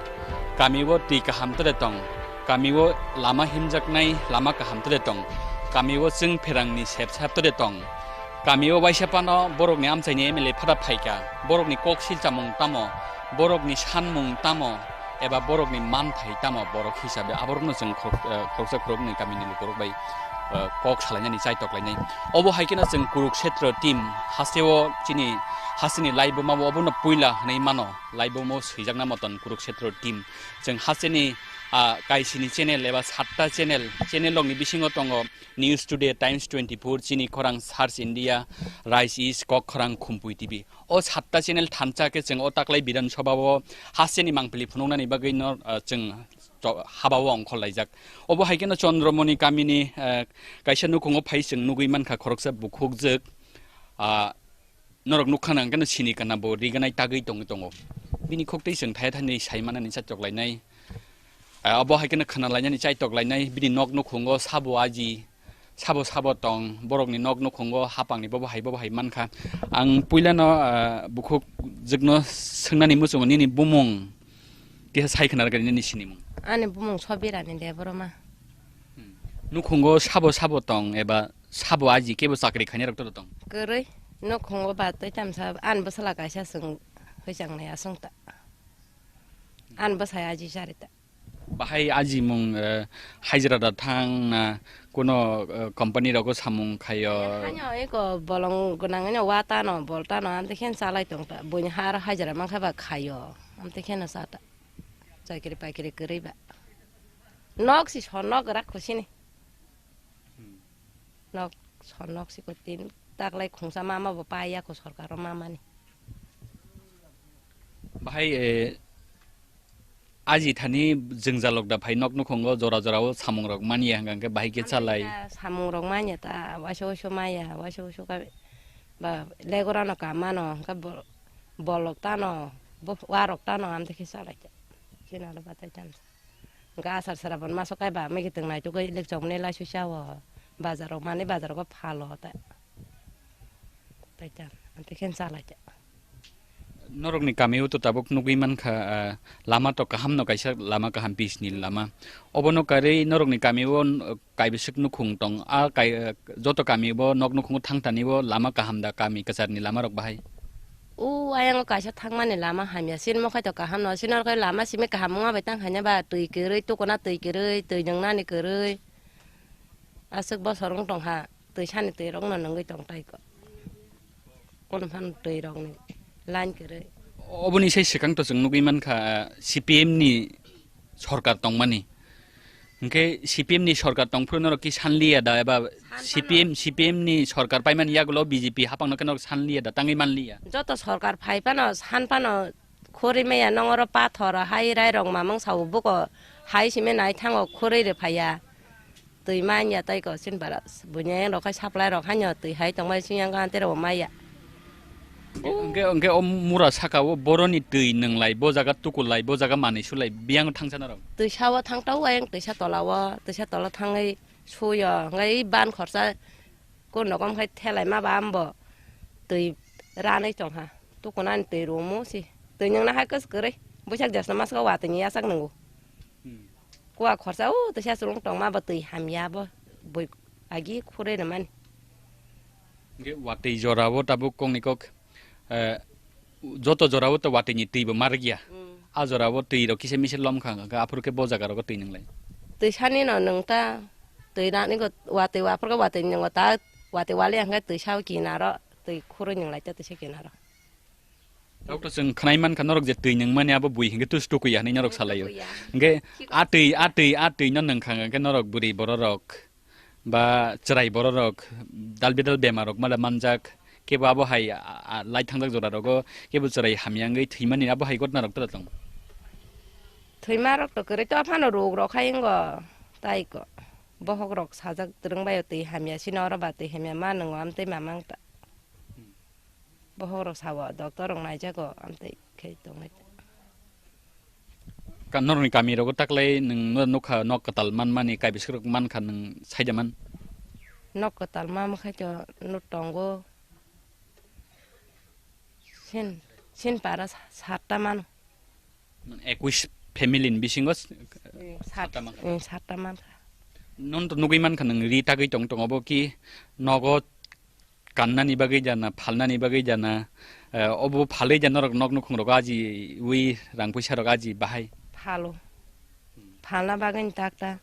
kamio twi kaham tode tong, kamio lama himjaknai lama kaham tode tong, kamio chwng pherangni sepsap tode tong. Kamio waisa phano borokni amchaini M L A phada phaikha, borokni kok silchamung tamo, borokni sanmung tamo, eba borokni manthai tamo, borok hisabe aborokno chwng khorok-, eh, khoroksa khoroknwi kamini lukurok bai, eh, kok salainani chaitok lainai. Obo hai kheno chwng Kurukshetra team hasteo chini hasteni laibuma bo obono puila hwnwi mano, laibumo swijakna moton Kurukshetra team. Chwng hasteni, ah, kaisini channel eba satta channel, channel rokni bisingo tongo News Today, Times twenty-four, chini khorang Search India, Rise East, kok khorang Khumpui T V. O satta channel thansa khe chwng o taklai Bidhan Sabha o hasteni mangpili phunuknani bagwi no, ah, chwng to-, haba o ongkhor laijak. Obo hai kheno Chandramoni kamini, ah, kaisa nukhungo phai chwng nugwi mankha khoroksa bukhukjwk, ah, norok nukha nang khe no sini kana bo riganai tagwi tongwi tongo. Bini khoktwi chwng thaya thani saimanani chaitok lainai. Ah, abo hai kheno khna lainani chaitok lainai. Bini nok nukhungo sabo aji, sabo sabo tong, borokni nok nukhungo hapangni bobo hai bobo hai mankha. Ang puilano, ah, bukhuk jwkno swngnani muchungo nini bumung kisa sai khna rwgani nini sinimung. Ani bumung Sobirani Debbarma. Hmm. Nukhungo sabo sabo tong eba sabo aji kebo chakri khainai rok to tong? Kwrwi. Nukhungo ba tei tamsa ani bwsala kaisa chwng hwchangnai aswng ta. Ani bwsai aji chari ta. Bahai aji mung, eh, hajra da thang na kuno, eh, company rogo samung khayo? Haino eko bolong gwnang ino wa tano bol tano amte khen chalai tong ta. Buini har hajra mankha ba khayo. Amte khen sa ta. Chakri pakri kwrwi ba. Nok si son nok rak khusini. Hmm. Nok, son nok siko tin taklai khungsa mama bo paiya ko sorkaro mamani. Bahai, eh, aji thani jwngjalok da phai nok nukhungo jora jora o samung rok manya hwnkha hwnkhe bahai khe chalai. Samung rok manya ta waisa waisa maya, waisa waisa ka ba legorano kam mano hwnkhe bo-, bolok tano, bo-, warok tano amte khe chalai ta. Chini aro batai tamo. Hwnkhe asar srabon maso kaiba mege twngnai tugwi lekchokmani lasu chao. Bazaro mani bazaro phalo ta. Taita, anti khen chalai ta. Norokni kamio to tabuk nugwi mankha, ah, lama to kaham no kaisa lama kaham pis ni lama. Obono karwi norokni kamio, ah, kaibiswk nukhung tong. A kai, ah, joto kami bo nok nukhungo thangtani bo lama kaham da kami kwchar ni lama rok bahai? O ayang o kaisa thangmani lama hamya, sin mo khai to kaham no, sin or khai lama simi kaham wngma bai tang hanya ba twi kwrwi, tukuna twi kwrwi, twi nwngnani kwrwi. Aswk bosor wng tong ha, twi sani twi rok no nungwi tong tai ko. Kono phan twi rok ni line kwrwi. Oboni sai swkang to chwng nugwi mankha, C P M ni sorkar tongmani. Hwnkhe C P M ni sorkar tongphuru norok ki sanliya da eba San C P M, phano. C P M ni sorkar paimani yagulo B J P hapang no khe norok sanliya da tangwi manliya. Joto sorkar phai phano san phano khuri maya nongoro pathor hai rai rok mamang sao buko hai simi nai thango khuri rw phaiya. Twi manya tai ko sin bara bunya yang rok khai supply rok haino twi hai tongmai sing yang kan tero maya. Hwnkhe, hwnkhe o mura saka o boroni twi nwnglai, bo jaga tukulai, bo jaga manwi sulai, biyang thangsa norok? Twisa o thang tau ayang twisa tola o, twisa tola thangwi suyo, hwnkhe ban khorsa kun rokom khai thelai ma ba ambo twi ranai tong ha. Tukunani twi rumu si. Twi nwngna hai kwswk kwrwi. Buisak jasna maska watwi ni yasak nwngo. Hmm. Kua khorsa o twisa chwlwng tongma bo twi hamya bo bui agi khurui rwmani. Hwnkhe watwi jora o tabuk kokni kok, eh, joto jora o to watwi ni twi bo ma rwkya. Hmm. A jora o twi rok kisa misa lom kha hwnkhe aphuru khe bo jaga rogo twi nwnglai. Twi sani no nwng ta twi rani go watwi aphuru khe watwi nwng ta watwi wali hwnkhe twi sao kinaro twi khurui nwnglai ta twisa kinaro. Doctor, chwng khwnai mankha norok je twi nwngmani abo bui hinkhe tus tukuya hinwi norok salaio. Tukuya. Hinkhe a twi, a twi, a twi no nwngkha hinkhe norok bwrwi bororok ba chwrai bororok dal bidal bemarrok mala manjak, kebo abo hai, a, a, lai thangjak jorarogo kebo chwrai hamya wngwi thwimani abo hai ghotna rok tora tongo. Thwimarok to kwrwi to phano rok rok hai wngo tai ko. Bohok rok sajak twrwng bai twi hamya sino oro ba twi hamya ma nwngo amtwi mamang ta. Bohok rok sao, doctor rok naijago, amtwi khe tongnai. Ka-, norokni kami rogo taklai nwng no nukha nok kwtal manmani, kaibiswk rok mankha nwng saida man? Nok kwtal ma, ma khai to no tongo. Sin, sin para sa-, satta mano. Mane ekwis family ni bisingo s-, Hmm, sat-, satta mankha. Hmm, satta mankha. Non to nugui mankha nwng ri tagwi tong tongo bo ki nogo kannani bagwi jana, phalnani bagwi jana, eh, obo phalwi jana norok nok nukhung rok aji ui rang puisa rok aji bahai. Phalo. Phalna bagwi tak ta,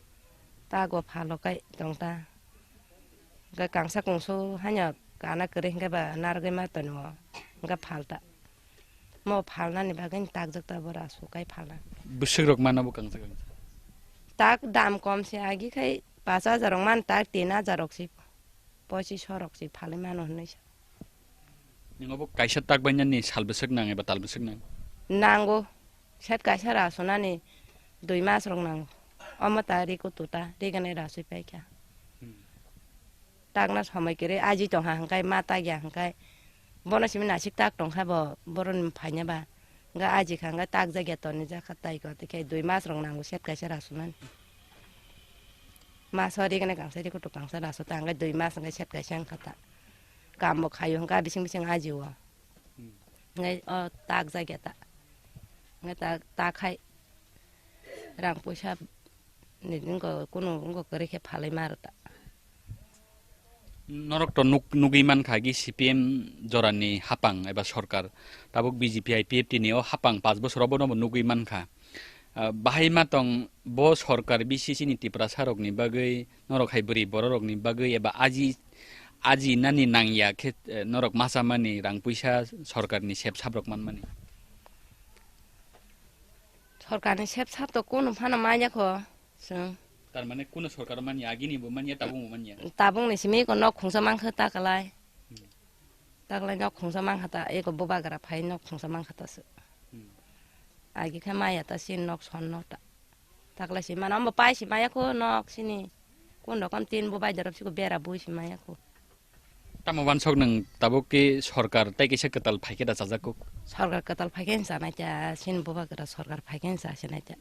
tago phalo kai tong ta. Hwnkhe kangsa kungsu haino kana kwrwi hwnkhe ba narwgwi ma tongo, hwnkhe phalta. Mo phalnani bagwi takjak ta bo rasu kai phalna. Bwswk rok mano bo kangsa kangsa? Tak dam kom se agi khai pash hajar rok man, tak tin hajar rok se, pochish rok se phalwi mano hwnwi sa. Nini obo kaisa tak bainani sal bwswk nang eba tal bwswk nang? Nango. Set kaisa rasunani dui mas rok nango. Omo ta ri kutu ta, ri gwnai rasui paikha. Hmm. Takna somoi kwrwi aji tongkha hwnkhe, ma takya hwnkhe, bono simi nasik tak tongkha bo, boroni phaina ba. Hwnkhe aji kha hwnkhe takjakya tonijak kha tai khe, tei khe dui mas rok nango set kaisa rasunani. Maso ri gwnai kangsa, ri kutu kangsa rasu ta, hwnkhe dui mas hwnkhe set kaisa wngkha ta. Kambo khaio hwnkha bising bising ajio. Hmm. Hwnkhe o takjakya ta. Hwnkhe ta, ta khai rang puisa ni wngkha, kunu wngkha kwrwi khe phalwi ma rw ta. Norok to nuk-, nugwi mankha ki C P M jorani hapang eba sorkar, tabuk B J P I P F T ni o hapang panch bosor obo no bo nugwi mankha. Ah, bahai ma tong bo sorkar B C C ni Tiprasa rokni bagwi, norok hai bwrwi borok rokni bagwi eba aji, aji nani nangya khe, eh, norok masa mani rang puisa sorkar ni sep sap rok man mani? Sorkar ni sep sap to kunu phano manya kho chwng. Tar mane kunu sorkar manya, agini bo manya, tabuk bo manya? Tabuk ni simi ko nok khungsa mankha ta kalai. Hmm. Taklai nok khungsa mankha ta, eko bubagra phai nok khungsa mankha ta se. Hmm. Agi khe maya ta sin nok son no ta. Taklai se mano, omo pai se maya kho nok sini. Kun rokom tin bubai dorop siko bera bui se maya kho. Tamo wansok nwng tabuk ki sorkar tei kaisa kwtal phaikhe da chajak kuk? Sorkar kwtal phaikhe hinsa nai ta, sin bubagra sorkar phaikhe hinsa se nai ta.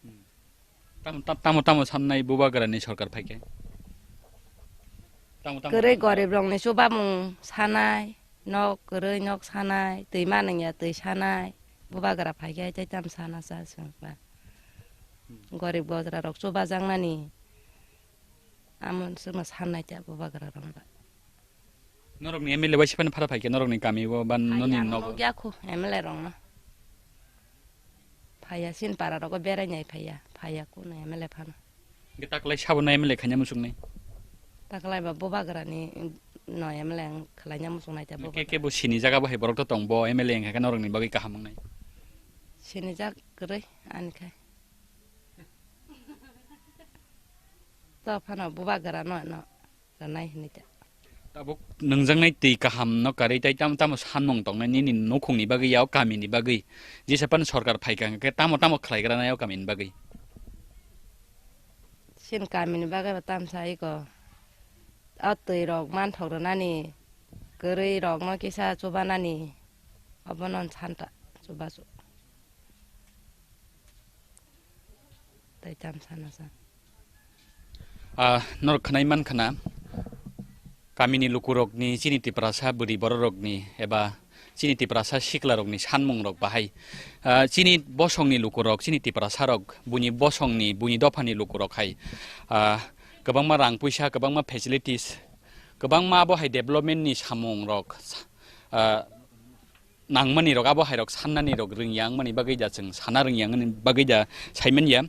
Hmm. Tamo, tam-, tamo, tamo sannai bubagrani sorkar phaikhe? Tamo, tamo, kwrwi tamo. Gorib rokni chubamung sanai, nok kwrwi nok sanai, twi manwngya twi sanai, bubagra phaikhe tei tam sana cha chwng ba. Hmm. Gorib gojra rok chubajaknani, amo chwngno sannai ta bubagra rok ba. Norokni M L A waisa phano phara phaikhe norokni kami o ba noni nogo? Phaiya, nukya khu M L A rokno. Phaiya, sin para rogo berai nai phaiya, phaiya kuno M L A phano. Hwnkhe taklai sabo no M L A khaina muchungnai? Taklai ba bubagrani no M L A ang khlaina muchungnai ta. Hwnkhe bubagra. Kebo sinijak abo hai borok to tong bo M L A wngkha khe norokni bagwi kaham wngnai? Sinijak kwrwi ani khai. To phano bubagra no, no. Rwnai hinwi ta. Tabuk nwngjaknai twi kaham no karwi tai tamo tamo sanmung tongnai nini nukhungni bagwi ya o kamini bagwi? Jesa phano sorkar phaikha hwnkhe tamo tamo khlaigrana ya o kamini bagwi? Chini kamini bagwi bo tamo sa iko. O twi rok manthok rwnani, kwrwi rokno kisa chubanani, obono santa chubachu. Tei tam sana sa. Ah, norok khwnai mankha na, kamini lukurokni, chini Tiprasa bwrwi bororokni eba chini Tiprasa siklarokni sanmungrok bahai. Ah, chini bosongni lukurok, chini Tiprasarok, buini bosongni, buini dophani lukurok hai, ah, kwbangma rang puisa, kwbangma facilities, kwbangma abo hai development ni samungrok, ah, nangmani rok, abo hai rok sannani rok rwngya wngmani bagwi da, chwng sana rwngya wngmani bagwi da saimanya.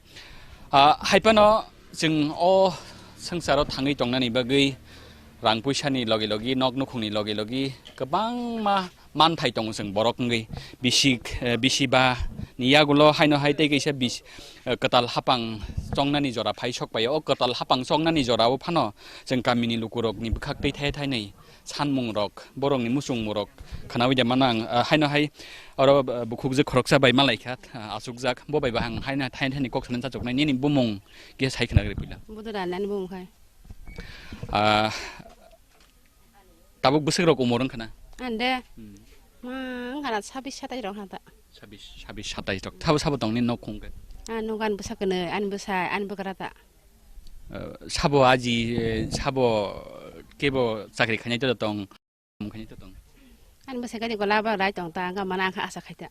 Ah, hai phano chwng o swngcharo thangwi tongnani bagwi rang puisani logi logi, nok nukhungni logi logi kwbangma manthai tongo chwng borok wngwi. Bisi, eh, bisi ba ni yagulo haino hai tei kaisa bis-, eh, kwtal hapang chongnani jora phai sok paio. O kwtal hapang chongnani jorao phano chwng kamini lukurokni bwkhak twi thai thainwi sanmungrok, borokni muchungmungrok khwnaui de mano ang, ah, haino hai oro, ah, bukhukjwk khoroksa bai malaikha, ah, achukjak, bo bai bahang haino thai thani kok sanani chachuknai nini bumung kisa sai khna gri puila. Budu rani ani bumung khai. Ah, tabuk bwswk rok umor wngkha na? Ande. Hmm. Ma, wngkha na sabis satais rok wngkha ta. Sabis, sabis satais rok. Sabo, sabo tongni nok khung khe? Ah, nok ani bwsa kwnwi, ani bwsa, ani bwkra ta. Eh, sabo aji, eh, sabo kebo chakri khainai to tong, khainai to tong. Ani bwsa kani gola ba rai tong ta, wngkha mana wngkha asa khai ta.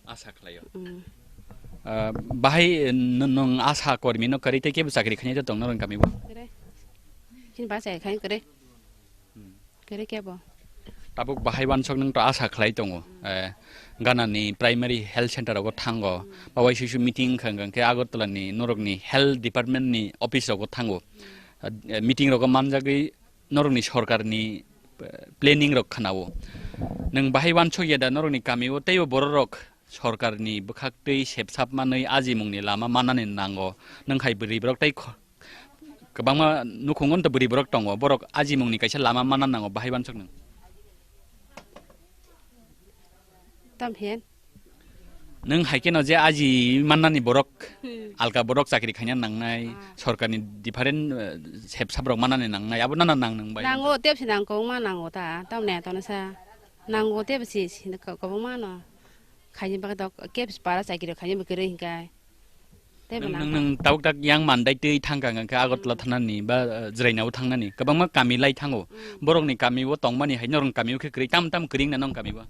Asa khlaio. Mm. Ah, bahai, eh, n-, nwng asa kormi no kwrwi tei kebo chakri khainai to tong norok kami bo? Kwrwi. Chini ba chakri khainai kwrwi. Hmm. Kwrwi kebo. Tabuk bahai wansok nwng to asa khlai tongo. Hmm. Eh, ganani primary health center rogo thango. Hmm. Bawai suisu meeting khang khang khe Agartala ni norok ni health department ni office rogo thango. Hmm. Eh, meeting rogo manjagwi norok ni sorkar ni, eh, planning rok khanao. Nwng bahai wansok ya da norok ni kami o teibo borok rok sorkar ni bwkhak twi sepsap manwi ajimung ni lama manani nango. Nwng hai bwrwi borok tei kho-, kwbangma nukhungo to bwrwi borok tongo, borok ajimung ni kaisa lama manna nango, bahai wansok nwng. Tam phen. Nwng hai kheno je aji mannani borok, hmm, alka borok chakri khaina nangnai, ah, sorkar ni different, eh, sepsap rok mannani nangnai, abo nana nang nwng bai? Nango, tebsi nang kobangma nango ta, tamni tono sa. Nango tebsi, si, ko-, kobangma no. Khaini bagwi dok, kebsi para chakri rok khaini bo kwrwi hinkai. Tei bo nwng, nwng, nangkha. Nwng tabuk tak yang mandai twi thangkha hwnkha khe Agartala, hmm, thangnani ba, eh, Jwrainao thangnani kwbangma kami lai thango. Hmm. Borokni kami o tongmani hai norokni kami o khe kwrwi tam tam kwrwi wngna nong kami o?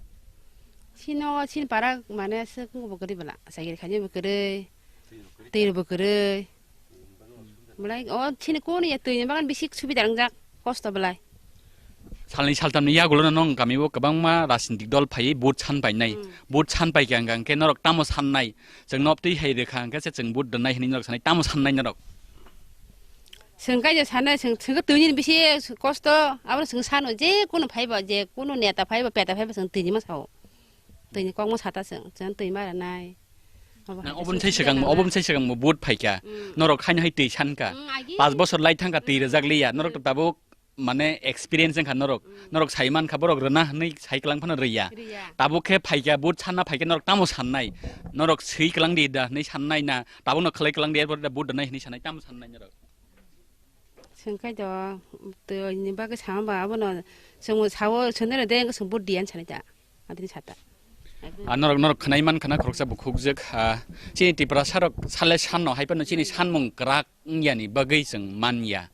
Sino, sini para mane aswk wngbo kwrwi bwla. Cycle khaini bo kwrwi, twi rwbo kwrwi. Belai o sini kunu ya twi ni bagan bisi subida wngjak, kosto belai. Salni saltamni yagulo no nong kami o kwbangma rajnitik dol phaiwi vote san painai. Hmm. Vote san paikha hwnkha hwnkhe norok tamo sannai? Chwng nop twi hai rwkha hwnkhe se chwng vote rwnai hinwi norok sanai, tamo sannai norok? Chwng kaijo sanai, chwng, chwng khe twini bisi kosto, abono chwng sano, je kunu phaiba, je kunu neta phaiba, peta phaiba, chwng twini ma sao. Twini kokma sata chwng, chwng twi ma rwnai. Obo hai oboni sai chwng swkang, sida oboni sai swkang bo vote phaikha. Hmm. Norok haino hai twi sankha. Hmm, agi. Panch bosor lai thangkha twi rwjak liya. Norok to tabuk mane experience wngkha norok. Hmm. Norok sai mankha borok rwna hwnwi sai kwlang phano rwya. Rwya. Tabuk khe phaikha, vote sanna phaikha norok tamo sannai? Norok swi kwlang di da hwnwi sannai na tabukno khlai kwlang di, erpore da vote rwnai hwnwi sannai, tamo sannai norok? Chwng khe do, twi ni bagwi sama ba abono chwng sao, chwng de, chwng vote di ani sanai ta. Adini sata. A norok, norok khwnai man khna khoroksa bukhukjwk, ah, chini Tiprasa rok sale sanno hai phano chini sanmung kwrak wngya ni bagwi chwng man ya.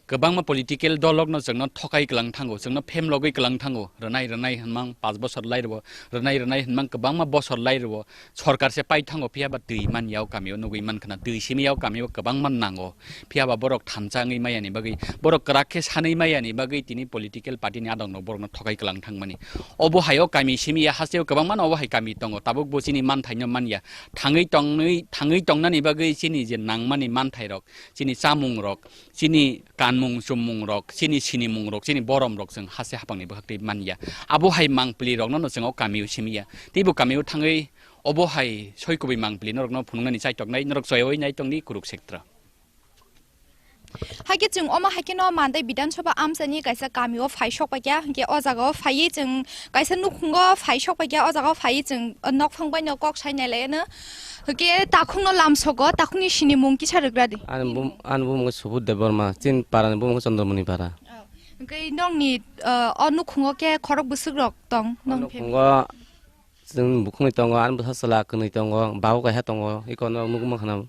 Kwbangma political dolok no chwngno thokai kwlang thango, chwngno phemlogwi kwlang thango, rwnai rwnai hwnmang panch bosor lai rwo, rwnai rwnai hwnmang kwbangma bosor lai rwo, sorkar se pai thango, phiya ba twi man ya o kami o nugwi man khna, twi simi ya o kami o kwbangma nango. Phiya ba borok thansa wngwi maya ni bagwi, borok kwrak khe sanwi maya ni bagwi tini political party ni adong rok borok no thokai kwlang thangmani. Obo hai o kami simi ya, haste o kwbangma no obo hai kami tongo, tabuk bo chini manthai no man ya. Thangwi tongwi, thangwi tongnani bagwi chini je nangmani manthai rok, chini chamung rok, chini kanmung chummung rok, chini sinimung rok, chini borom rok chwng haste haphang ni bwkhak twi man ya. Abo hai mangpili rok no no chwng o kami o simi ya. Tei bo kami o thangwi obo hai soi kubui mangpili norok no phunuknani chaitok nai, norok choyawi nai tongdi Kurukshetra. Haikhe chwng omo haikhe no Mandai Bidhan Sabha amchaini kaisa kami o phai sok paikha, hinkhe o jaga o phaiwi chwng kaisa nukhungo phai sok paikha, o jaga o phaiwi chwng nok phang bai no kok sai nai lai no. Hinkhe takhuk no lamsogo, takhuk ni sini mung kisa rwgra di. Ani bum-, ani bumung khe Subudh Debbarma, chini para ni bumung khe Chandramoni para. Oh. Hinkhe nokni, uh, o nukhungo khe khorok bwswk rok tong, o nong family? Nukhungo chwng bukhukni tongo, ani bwsa chwla kwnwi tongo, babo kaisa tongo, iko norok nukma khna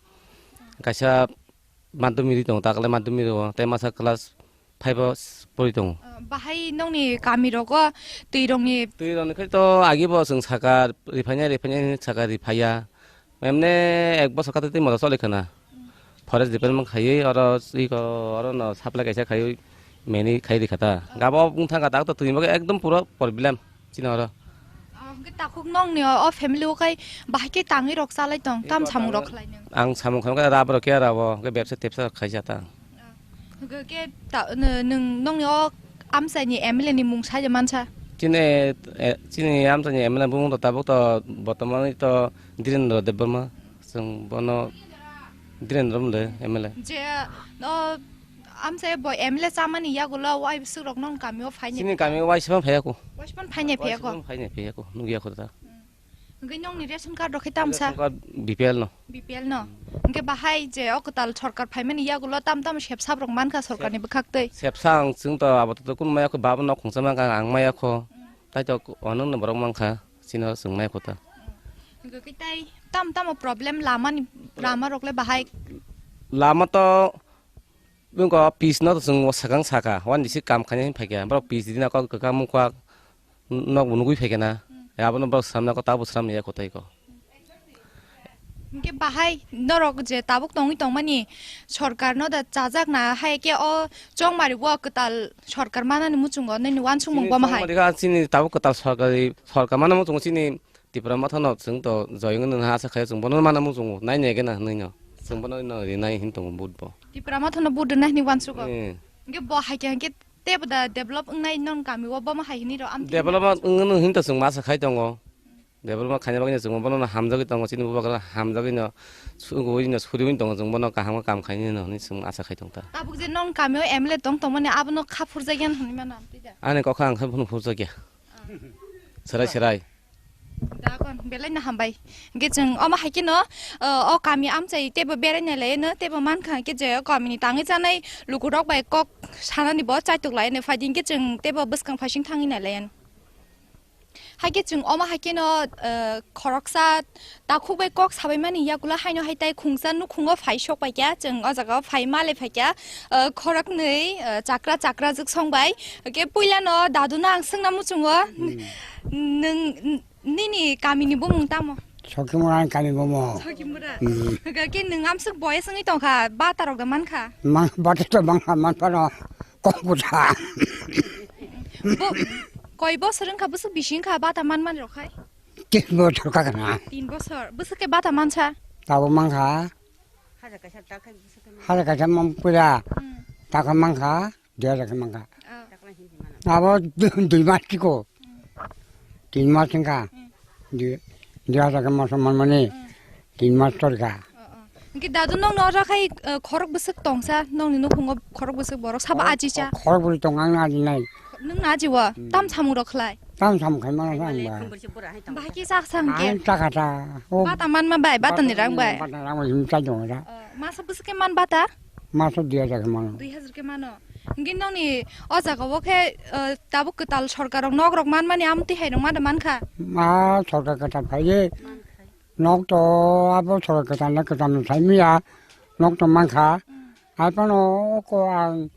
kaisa madhyamik ri tongo, takle madhyamik rio, tei masa class five o pori tongo. Ah, bahai nokni kami rogo twi rokni? Twi rokni khai to agi bo chwng saka riphai nai, riphai nai hinwi saka riphai ya. Emne ek bosor kate twi moto choli khna. Forest department khaiwi oro iko oro no supply kaisa khaiwi meni khai rikha ta. Gabo wng thangkha ta, to twi bagwi ekdom puro problem. Chini oro. Ah, hwnkhe takhuk nokni o, o family o khai bahai khe tangwi rok chalai tong, tam samung rok khlai nang? Ang samung khlai khe rab rok khe rabo, hwnkhe bebsa tebsa rok khaisa ta. Ah, hwnkhe khe ta, nw-, nwng nokni o amchai ni M L A ni mung sai mansa? Chini, eh, chini amchai ni M L A bumung to tabuk to bortomani to Dhirendra Debbarma, chwng bono Dhirendra wng le M L A. Je, o, amchai bo M L A chamani yagulo wai bwswk rok nong kami o phaini? Chini kami o waisa phaiya ko. Waisa phaiya ko? Waisa phaiya ko, nugya ko ta. Hwnkhe nokni ration card rok khe tamsa? Ration card B P L no. B P L no. Hwnkhe bahai je o kwtal sorkar phaimani yagulo tam tam sepsap rok mankha sorkarni bwkhak twi? Sepsa ang chwng to abo to kun maya kho, babo nok khungsa mankha ang maya kho. Tai to onek no borok mankha, chini oro chwng nai kho ta. Hwnkhe tei tam tamo problem lamani, lama rok le bahai? Lama to bwkha pis no to chwng swkang saka, wani bisi kam khainai phaikha, borok pis dina kok kwkang mung kwak nok bo nugui phaikha na. Hmm. Abono borok swnamna kok tabuk swnam ya kho tai kok. Hwnkhe bahai norok je tabuk tongwi tongmani sorkar no da chajakna hai khe o chongmari o kwtal sorkar manani muchungo nini wansukmung bo ma hai? Chini chongmari kha chini tabuk kwtal sorkari, sorkar mana muchungo chini Tipra Motha no chwng to joyeng wngna asa khaio chwng bono mana muchungo nai nai gena hwnwi no chwng bono no rinai hin tongo vote bo. Tipra Motha no vote rwna hwnwi wansugo. Eh. Hwnkhe bo hai khe hwnkhe tebo da develop wngnai non kami o bo ma hai hwnwi rw am. Development wngno hin to chwng ma asa khai tongo. Development khaina bagwi chwng bono hamjagwi tongo, chini bubagra hamjagwi no sugwi no suriwi tongo, chwng bono kaham khe kam khainai no hinwi chwng asa khai tong ta. Tabuk je nong kamio M L A tong tongmani abono kha phurjak ya hinwi mano amtwi da? Ani kokha ang khe phunu phurjak ya. Ah. Serai serai. Da kon belai no hambai. Hwnkhe chwng omo hai kheno, o kami amchai teibo berai nai lai no, teibo mankha hwnkhe je o kamini tangwi chanai lukurok bai kok sanani bo chaitok lai no, phaidi hwnkhe chwng teibo bwskang phaising thangwi nai lai. Haikhe chwng omo haikheno, eh, khoroksa takhuk bai kok sabaimani yagulo haino hai tai khungsa nukhungo phai sok paikha, chwng o jagao phai malai phaikha, eh, khoroknwi, eh, chakra chakra jwksong bai. Hwnkhe puilano daduno ang swngna muchungo, Hmm. nwng, n-, nini kamini bumung tamo? Sokimura ni kami bomo. Sokimura. Hmm. Hwnkhe nwng amswk boyes wngwi tongkha, bata rok da mankha? Mang-, bata to mankha, manphano kok bwsa. Bo, koi bosor wngkha, bwswk bisi wngkha bata manmani rok khai? Tin bosor ka kana. Tin bosor. Bwswk khe bata mansa? Tabo mankha. Hajar kaisa man pura. Hmm. Taka mankha. Dui hajar khe mankha. Oh. Abo dui, dui mas tiko. Tin mas wngkha. Hmm. Dui, dui hajar khe masa manmani. Hmm. Tin mas torkha. Oh, oh. Hwnkhe dadu nokno oro khai, eh, khorok bwswk tongsa, nokni nukhungo khorok bwswk borok sabo ajicha? Khorok bwswk tong ang aji nai. Nwng no aji o? Hmm. Tam samung rok khlai? Tam samung khai mano sa ang ba. Bahai khe sak sang khe? Ang chakha ta. O bata manma bai, bata ni rang bai? Bata rang bai, him chai tongo da. Oh, masa bwswk khe man bata? Masa dui hajar khe mano. Dui hajar khe mano. Hwnkhe nokni o jaga o khe, eh, tabuk kwtal sorkar rok nok rok manmani amtwi hai rok ma da mankha? Ma sorkar kwtal phai ye. Nok to abo sorkar kwtal na kwtal no sai miya. Nok to mankha. Hmm. Hai phano ko ang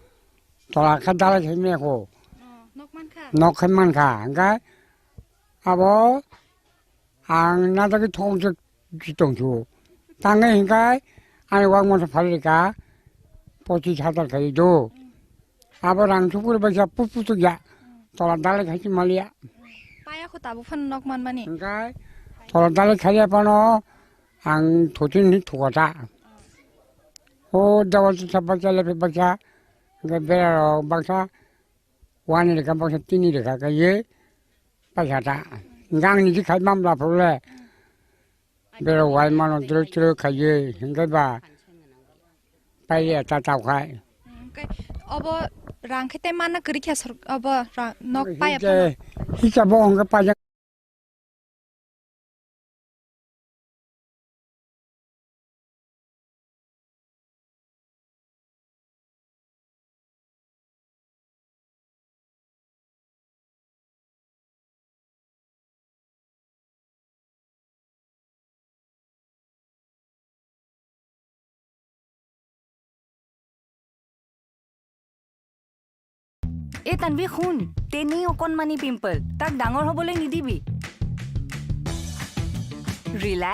tola khe dalai sai miya ko. Oh, nok mankha? Nok khe mankha. Hwnkhe abo ang nadagwi thong se tongsu. Tangwi hwnkhe ani wak masa phalika pochis hajar khai do. Abo rang sukuri baisa puputuk ya. Tola dalai khai maliya. Paya kho tabuk phano nok manmani. Hwnkhe tola dalai khai phano ang thotin ni thukata. O dawal sa bacha lepe bacha. Hwnkhe bera rok baksa. Wani rikha baksa tini rikha kaiye paisa ta. Gang ni khai mamla phule. Bero wai mano tro tro kaiye hingke ba. Paiye ta tau khai. Hingke obo rang khe te mana kwrwi khe sor-, obo ra-, nok paiya phano. Hisa bo hingke paijak. E Tanvi, hun, tei nini o konmani pimple, tak dangor hobolai ni dibi. Relax.